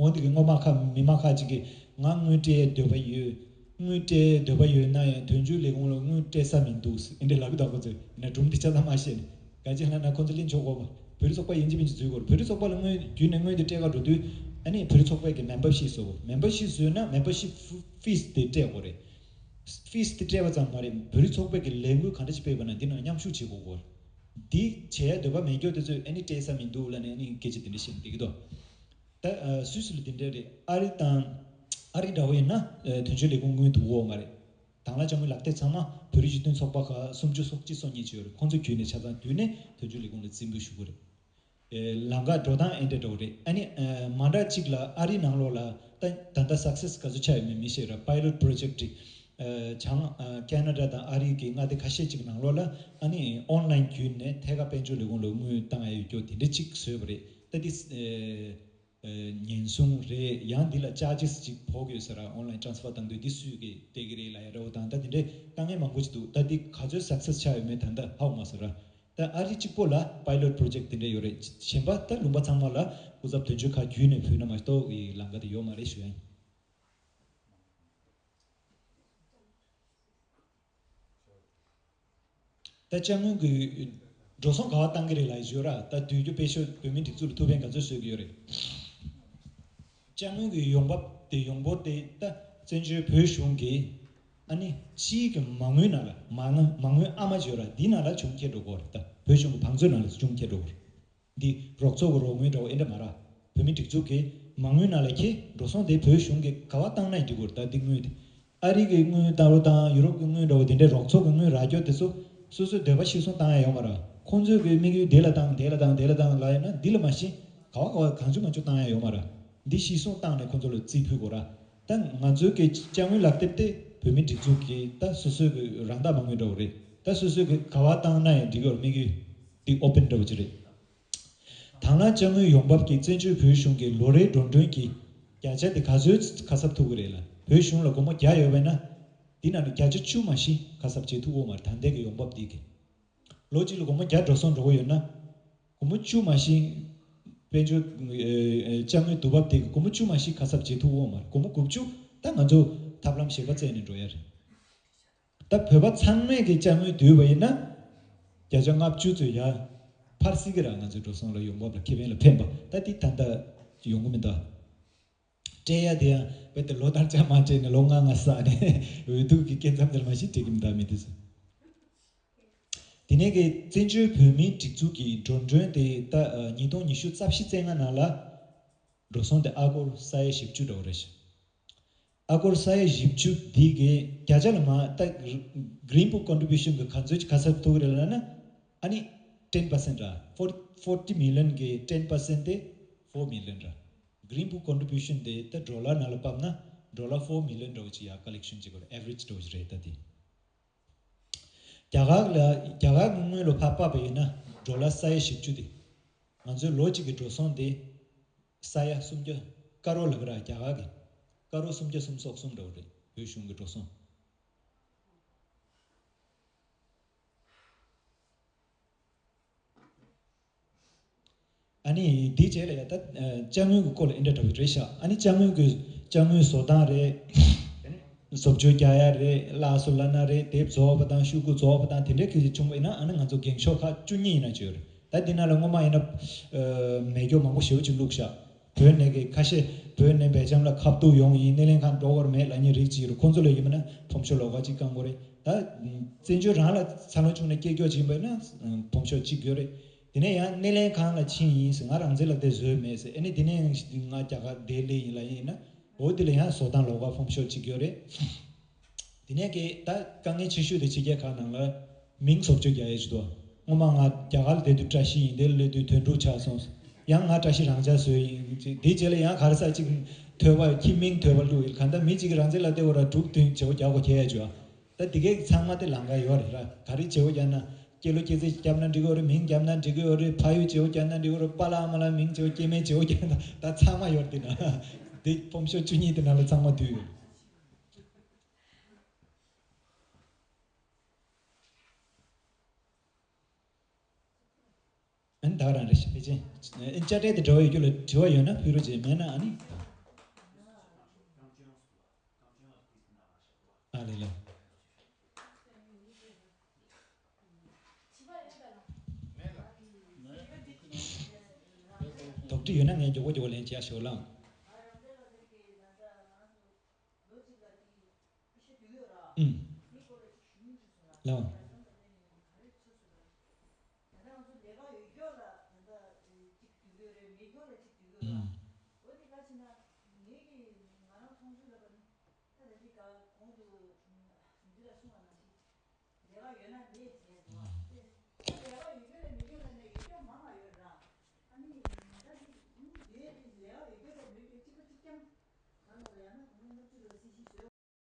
འོན་ཏེ་གི་སྔོན་མ་ཁ་མི་མང་ཁག་ཅིག་གིས་ང་དངུལ་སྤྲད་འདོད་པ་ཡོད། དངུལ་སྤྲད་འདོད་པ་ཡོད་ན་ཡང་དོན་གཅོད་ལས་ཁུངས་ལ་དངུལ་སྤྲད་ས་མི་འདུག་ཟེར་འདི་འདྲ་ལབ་ཀྱི་འདུག་ཁོ་ཚོས་ན་སྒྲུང་འདི་ཆ་ཚང་མ་བཤད་ནས། ག་ཅི་ལབ་ན་ཁོ་ཚོ་ལེན་ཆོག་གོ་མ། བོད་རིགས་ཚོགས་པ་ཡིན་གཅིག་མིན་གཅིག་འཛུལ་དགོས་རེད། བོད་རིགས་ཚོགས་པ་ལ་དངུལ་བརྒྱུད་ནས་དངུལ་དེ་སྤྲད་ག་འགྲོ་དུས་ཨ་ནི་བོད་རིགས་ཚོགས་པའི་གི་མེམ་བར་ཤིབ་བཟོ་དགོས། མེམ་བར་ཤིབ་བཟོས་ན་མེམ་བར་ཤིབ་ཕིས་དེ་སྤྲད་དགོས་རེད། ཕིས་དེ་སྤྲད་པ་ཙམ་མ་རེད། བོད་རིགས་ཚོགས་པའི་གི་ལས་འགུལ་ག་འདྲ་ཞིག་སྤེལ་བ་ན་འདི་ནང་མཉམ་ཞུགས་བྱེད་དགོས་གོ། འདི་བྱེད་ཡ་འདོད་པ་མེད་མཁན་དེ་ཚོས་ཨ་ནི་སྤྲད་ས་མི་འདུག་ལབ་ནས་ཨ་ནི་སྐད་ཆ་དེ་འདྲ་བཤད་བསྡད་ཀྱི་འདུག་ད་ཨ་སུད་སི་ལ་དེ་འདྲ་རེད། ཨ་རི་དང་ཨ་རི་འདྲ་བོ་ཡིན་ན་ཨ་དོན་གཅོད་ལས་ཁུངས་དངུལ་བསྡུ་གི་ཡོད་མ་རེད། དང་བླངས་ཅ་དངོས་ལག་དེབ་ཚང་མ་བོད་རིགས་སྤྱི་མཐུན་ཚོགས་པ་ཁག་སུམ་ཅུ་སོ་གཅིག་སོ་གཉིས་ཅིག་ཡོད་རེད། ཁོང་ཚོ་བརྒྱུད་ནས་ཆ་ཚང་བསྡུས་ནས་དོན་གཅོད་ལས་ཁུངས་ལ་རྩིས་འབུལ་ཞུ་དགོས་རེད། ཨེ་ལམ་ཁ་འགྲོ་སྟངས་ཨེ་འདྲ་འདྲ་བོ་རེད། ཨ་ནི་ཨ་མ་འདྲ་གཅིག་ལ་ཨ་རི་ནང་ལོགས་ལ་ད་ད་ལྟ་སག་སེ་སི་ག་ཚོད་ཆགས་ཡོད་མེད་མི་ཤེས་ར། པའི་ལོཊ་པྲོ་ཇེཀ་ཅིག་ཨ་བྱང་ཨ་ཁེ་ན་ཌ་དང་ཨ་རི་གི་མངའ་སྡེ་ཁ་ཤས་ཅིག་ནང་ལོགས་ལ་ཨ་ནི་ཨོན་ལའིན་བརྒྱུད་ནས་ཐད་ཀར་དཔལ་འབྱོར་ལས་ཁུངས་ལ་དངུལ་བཏང་ཡ་ཡོད་རྒྱུ་དེ་འདྲ་གཅིག་བཟོས་པ་རེད། ད་འདི་ཨེ་ཨེ་ཉེན་སྲུང་རེད། ཡང་འདི་ལ་ཅར་ཇི་སི་ཅིག་ཕོག་ཡོད་ས་ར། ཨོན་ལའིན་ཊ་རན་སི་ཕར་བཏང་དུས་འདི་སུས་ཀྱིས་སྤྲད་ཀྱི་རེད་ལབ་ཡ་འདྲ་བོ་དང་། ད་དེ་འདྲའི་དཀའ་ངལ་མང་པོ་ཅིག་འདུག་ད་འདི་ག་ཚོད་སག་སེ་སི་ཆགས་ཡོད་མེད་ད་ལྟ་ཧ་གོ་མ་སོང་ར། ད་ཨ་རི་གཅིག་པོ་ལ་པའི་ལོཊ་པྲོ་ཇེཀ་དེ་འདྲ་ཡོད་རེད། གཞན་པ་ད་ལུང་པ་ཚང་མ་ལ་སྐུ་ཚབ་དོན་གཅོད་ཁག་བརྒྱུད་ནས་ཕུལ་ན་མ་གཏོགས་ཀྱི་ལམ་ཁ་དེ་ཡོད་མ་རེད་ཞུ་ཡ་ཡིན། ད་ཅ་དངོས་ཀྱི་འགྲོ་སོང་ག་པར་བཏང་གི་རེད་ལབ་ཡ་ཞུ་ར། ད་དུས་རྒྱུན་དཔེ་ཤོད་བོད་མིའི་སྒྲིག་འཛུགས་ལ་ཐུགས་ཕན་ག་ཚོད་གསོས་ཀྱི་ཡོད་རེད། ཅ་དངོས་ཀྱི་ཡོང་འབབ་དེ་ཡོང་འབོར་དེ་ད་བཙན་བྱོལ་བོད་གཞུང་གི་ཨ་ནི་སྤྱིའི་གི་མ་དངུལ་ནང་ལ་མ་དངུལ་མ་དངུལ་ཨ་མ་ཅིག་ཡོད་ར། འདི་ནང་ལ་ཆུང་ཁྱེར་འགྲོ་གི་རེད། ད་བོད་གཞུང་གི་བང་མཛོད་ནང་ལ་ཆུང་ཁྱེར་འགྲོ་གི་རེད། འདི་རོགས་ཚོགས་ཀྱི་རོགས་དངུལ་འདྲ་བོ་ཨེ་འདྲ་མ་ར། བོད་ བོད་མིའི་སྒྲིག་འཛུགས་ཀྱི་མ་དངུལ་ནང་ལ་ཁྱེད་འགྲོ་སོང་དེ་བོད་གཞུང་གིས་ག་པར་བཏང་ན་ཡང་འགྲིག་གི་རེད། ད་འདི་དངུལ་དེ་ཨ་རི་གི་དངུལ་ལྟ་བུ་དང་ཡུ་རོབ་ཀྱི་དངུལ་འདྲ་བོ་དེ་འདྲའི་རོགས་ཚོགས་ཀྱི་དངུལ་རག་རྒྱུ་དེ་ཚོ་སོ་སོའི་འདོད་པ་གཞིར་བཟུང་བཏང་ཡ་ཡོད་མ་རེད། ཁོང་ཚོས་ཀྱི་དམིགས་ཡུལ་དེ་ལ་བཏང་དེ་ལ་བཏང་དེ་ལ་བཏང་ལབ་ཡོད་ན་འདི་ལ་མ་གཞི་ག་བ་ག་བ་གང་བྱུང་མང་བྱུང་བཏང་ཡ་ཡོད་མ་རེད། འདི་གཞིར་བཟུང་བཏང་ནས་ཁོང་ཚོ་ལ་རྩིས་ཕུལ་དགོས་ར། ད་ང་ཚོའི་གི་ཅ་དངོས་ལག་དེབ་དེ་བོད་མིའི་སྒྲིག་འཛུགས་ཀྱི་ད་སོ་སོའི་གི་རང་བདག་མ་དངུལ་འདྲ་བོ་རེད། ད་སོ་སོའི་གི་ག་བ་བཏང་ན་ཡང་འགྲིག་གི་རེད། དམིགས་ཡུལ་འདི་ཨོ་པན་འདྲ་བོ་ཅིག་རེད། དང་བླངས་ཅ་དངོས་ཡོང་འབབ་ཀྱིས་བཙན་བྱོལ་བོད་གཞུང་གི་ལོ་རེའི་འགྲོ་གྲོན་གྱི་བརྒྱ་ཆ་དེ་ག་ཚོད་ཁ་གསབ་ཐུབ་ཀྱི་རེད་ལ། བོད་གཞུང་ལ་སྒོར་མོ་བརྒྱ་ཡོད་པས་ན། འདི་ནང་ནས་བརྒྱ་ཆ་བཅུ་མ་གཞི་ཁ་གསབ་བྱེད་ཐུབ་ཀྱི་ཡོད་མ་རེད། ད་ལྟའི་གི་ཡོང་འབབ་འདི་གི། ལོ་གཅིག་ལ་སྒོར་མོ་བརྒྱ་འགྲོ་སོང་འགྲོ་གི་ཡོད་ན། སྒོར་མོ་བཅུ་མ་གཞི། དཔལ་འབྱོར། ཨེ། ཅ་དངོས་བསྡུ་འབབ་དེ་གི་སྒོར་མོ་བཅུ་མ་གཞི་ཁ་གསབ་བྱེད་ཐུབ་ཀྱི་ཡོད་མ་རེད། སྒོར་མོ་དགུ་བཅུ་ད་ང་ཚོ་ཐབས་ལམ་གཞན་པ་བཙལ་ནས་འགྲོ་ཡ་རེད། ད་བོད་པ་ཚང་མས་ཀྱི་ཅ་དངོས་བསྡུས་པ་ཡིན་ན། བརྒྱ་ཆ་ལྔ་བཅུ་ཚོད་ཡར་འཕར་སྲིད་ཀྱི་རེད། ང་ཚོའི་འགྲོ་སོང་ལ་ཡོང་འབབ་ལ་ཁེ་ཕན་ལ་ཕན་པ་ད་འདི་ད་ལྟ་ཡོང་གི་མི་འདུག་སྤྲད་ཡ་དེ་ཡང་རྦད་དེ་ལོ་ལྟར་ཆ་མ་སྤྲད་ནས་ལོ་ལྔ་ལྔ་བསགས་ནས་འོས་བསྡུ་གི་སྐབས་མཚམས་དེར་མ་གཞི་སྤྲད་ཀྱི་མི་འདུག་མི་དེ་ཚོ། དེ་ནས་ཀྱི་བཙན་བྱོལ་བོད་མིའི་སྒྲིག་འཛུགས་ཀྱི་འགྲོ་གྲོན་དེ་ད་ཉིས་སྟོང་ཉི་ཤུ་རྩ་བཞི་རྩ་ལྔ་ནང་ལ་འགྲོ་སོང་དེ་ཨ་སྒོར་ས་ཡ་བཞི་བཅུ་འདྲ་བོ་རེད་ཤག་ཨ་སྒོར་ས་ཡ་བཞི་བཅུ་འདི་གི་བརྒྱ་ཆ་ལ་མ་ད་Green Book contribution གི་ག་ཚོད་ཅིག་ཁ་གསབ་ཐུབ་ཀྱི་རེད་ལབ་ན། ཨ་ནི་ten percent ར། forty forty million གི་ten percent དེ་four million ར། Green Book contribution དེ་ད་ཌོ་ལར་ནང་ལ་ཕབ་ན་ཌོ་ལར་four million འདྲ་བོ་ཅིག་ཡར་ཀ་ལེག་ཤན་བྱེད་དགོས་རེད། average འདྲ་བོ་ཅིག་རེད་ད་དེ། རྒྱ་གར་ལ་རྒྱ་གར་གྱི་དངུལ་ལོ་ཕར་ཕབ་པ་ཡིན་ན་ཌོ་ལར་ས་ཡ་བཞི་བཅུ་དེ། ང་ཚོའི་ལོ་གཅིག་གི་འགྲོ་སོང་དེ་ས་ཡ་སུམ་བརྒྱ་ཀ་རོར་ལབ་ཀྱི་ར། རྒྱ་གར་གྱི་ཀ་རོར་སུམ་བརྒྱ་སུམ་སོ་གསུམ་འདྲ་བོ་རེད། བོད་གཞུང་གི་འགྲོ་སོང་། ཨ་ནི་དེའི་རྗེས་ལ་ཡ་ད་ཅ་དངོས་ཀྱི་སྐོར་ལ་ཨེ་འདྲ་འདྲ་བོ་རེད་ཤག་ཨ་ནི་ཅ་དངོས་ཀྱི་ཅ་དངོས་བཟོ་སྟངས་རེད། བཟོ་བཅོས་རྒྱག་ཡ་རེད། ལག་བཟོ་ལབ་ན་རེད། དེབ་རྫོགས་པ་དང་ཤོག་གུ་རྫོགས་པ་དང་དེ་འདྲའི་གི་བྱུང་བ་ཡིན་ན་ཨ་ནི་ང་ཚོ་འགེངས་ཤོག་ཁག་བཅུ་གཉིས་ཡིན་ན་བཅོས་རེད། ད་འདི་ནང་ལ་སྔོན་མ་ཡིན་ན་མེ་སྒྱོགས་མང་པོ་ཞེ་པོ་ཅིག་བླུགས་ཤག་བོད་ནས་གི་ཁ་ཤས་བོད་ནས་སྦེལ་ཇམ་ལ་ཁ་ཐུག་ཡོང་ཡིན། སྣེ་ལེན་ཁང་འགྲོ་དགོས་མེད་ལབ་མཁན་རིགས་ཅིག་རེད། ཁོང་ཚོ་ལ་ཡིན་ན་ཕོམ་ཤོག་ལོགས་ཀ་ཅིག་བསྐང་དགོས་རེད། ད་བཙན་བྱོལ་རང་ལ་འཚར་ལོངས་བྱུང་ནས་སྐད་སྒྱུར་བྱེད་པ་ཡིན་ན་ཕོམ་ཤོག་གཅིག་དགོས་རེད། དེ་ནས་ཡང་སྣེ་ལེན་ཁང་ལ་ཕྱིན་ཡིན་ཟེར། ང་རང་བཙན་ལག་དེབ་བཟོས་མེད་ཟེར། ཨ་ནི་དེ་ནས་ང་རྒྱ་གར་བསྡད་སླེབས་ཡིན་ལབ་ཡིན་ན། འོ་དེ་ལ་ཡང་བཟོ་སྟངས་ལོགས་ཀ་ཕོམ་ཤོག་གཅིག་ཡོད་རེད། དེ་ནས་ཀྱི་ད་དཀའ་ངལ་ཆེ་ཤོས་དེ་ཕྱི་རྒྱལ་ཁག་ནང་ལ་མིང་བཟོ་བཅོས་རྒྱག་ཡས་ཅིག་འདུག་སྔོན་མ་ང་རྒྱ་གར་ལ་བསྡད་དུས་བཀྲ་ཤིས་ཡིན། དེ་ལ་སླེབས་དུས་དོན་གྲུབ་ཆགས་སོང་། ཡང་ང་བཀྲ་ཤིས་རང་འཇགས་བཟོས་ཡིན། དེའི་རྗེས་ལ་ཡང་ག་རེ་ཟེར་ཅིག་ཐོས་པ་ཁྱི་མིང་ཐོས་པ་བླུགས་ཡིན། གང་ལྟར་མི་གཅིག་གིས་རང་བཙན་ལག་དེབ་འོག་ར་དྲུག་བདུན་བརྗེ་པོ་རྒྱག་དགོས་ཁེལ་ཡ་བྱུང་། ད་དེ་གའི་ཚང་མ་དེ་ལམ་ཁ་ཡོད་རེད་ར། ག་རེ་བརྗེ་པོ་རྒྱག་ན། སྐྱེས་ལོ་སྐྱེས་ཚེས་བརྒྱབ་ན་འགྲིག་གི་ཡོད་རེད། མིང་བརྒྱབ་ན་འགྲིག་གི་ཡོད་རེད། ཕ་ཡུལ་བརྗེ་པོ་བརྒྱབ་ན་འགྲིག་གི་ཡོད་རེད། པཱ་ལགས་ཨ་མ་ལགས་མིང་བརྗེ་པོ་སྐྱེ་དམན་བརྗེ་པོ་བརྒྱབ་ན་ད་ཚང་མ་ཡོད་རེད། དེ་ན་དེ་ཕོམ་ཤོག་བཅུ་གཉིས་དེ་ནང་ལ་ཚང་མ་འདུས་ཡོད། ཨ་ནི་ད་ག་རང་རེད་ཤག་ཕལ་ཆེར། ཨ་ནི་དཔྱ་ཁྲལ་དེ་འབྲེལ་བ་ཡོད་རྒྱུ་ལ་དྲི་བ་ཡོད་ན་ཕུལ་རོགས་བྱེད། མེད་ན་ཨ་ནི། ཨ་ལེ་ལེ། དོགས་འདྲི་ཡོད་ན་ངས་མགྱོགས་པོ་མགྱོགས་པོ་ལན་བྱས་ཤོག་ལགས། ཨུམ། ལགས། ཨུམ།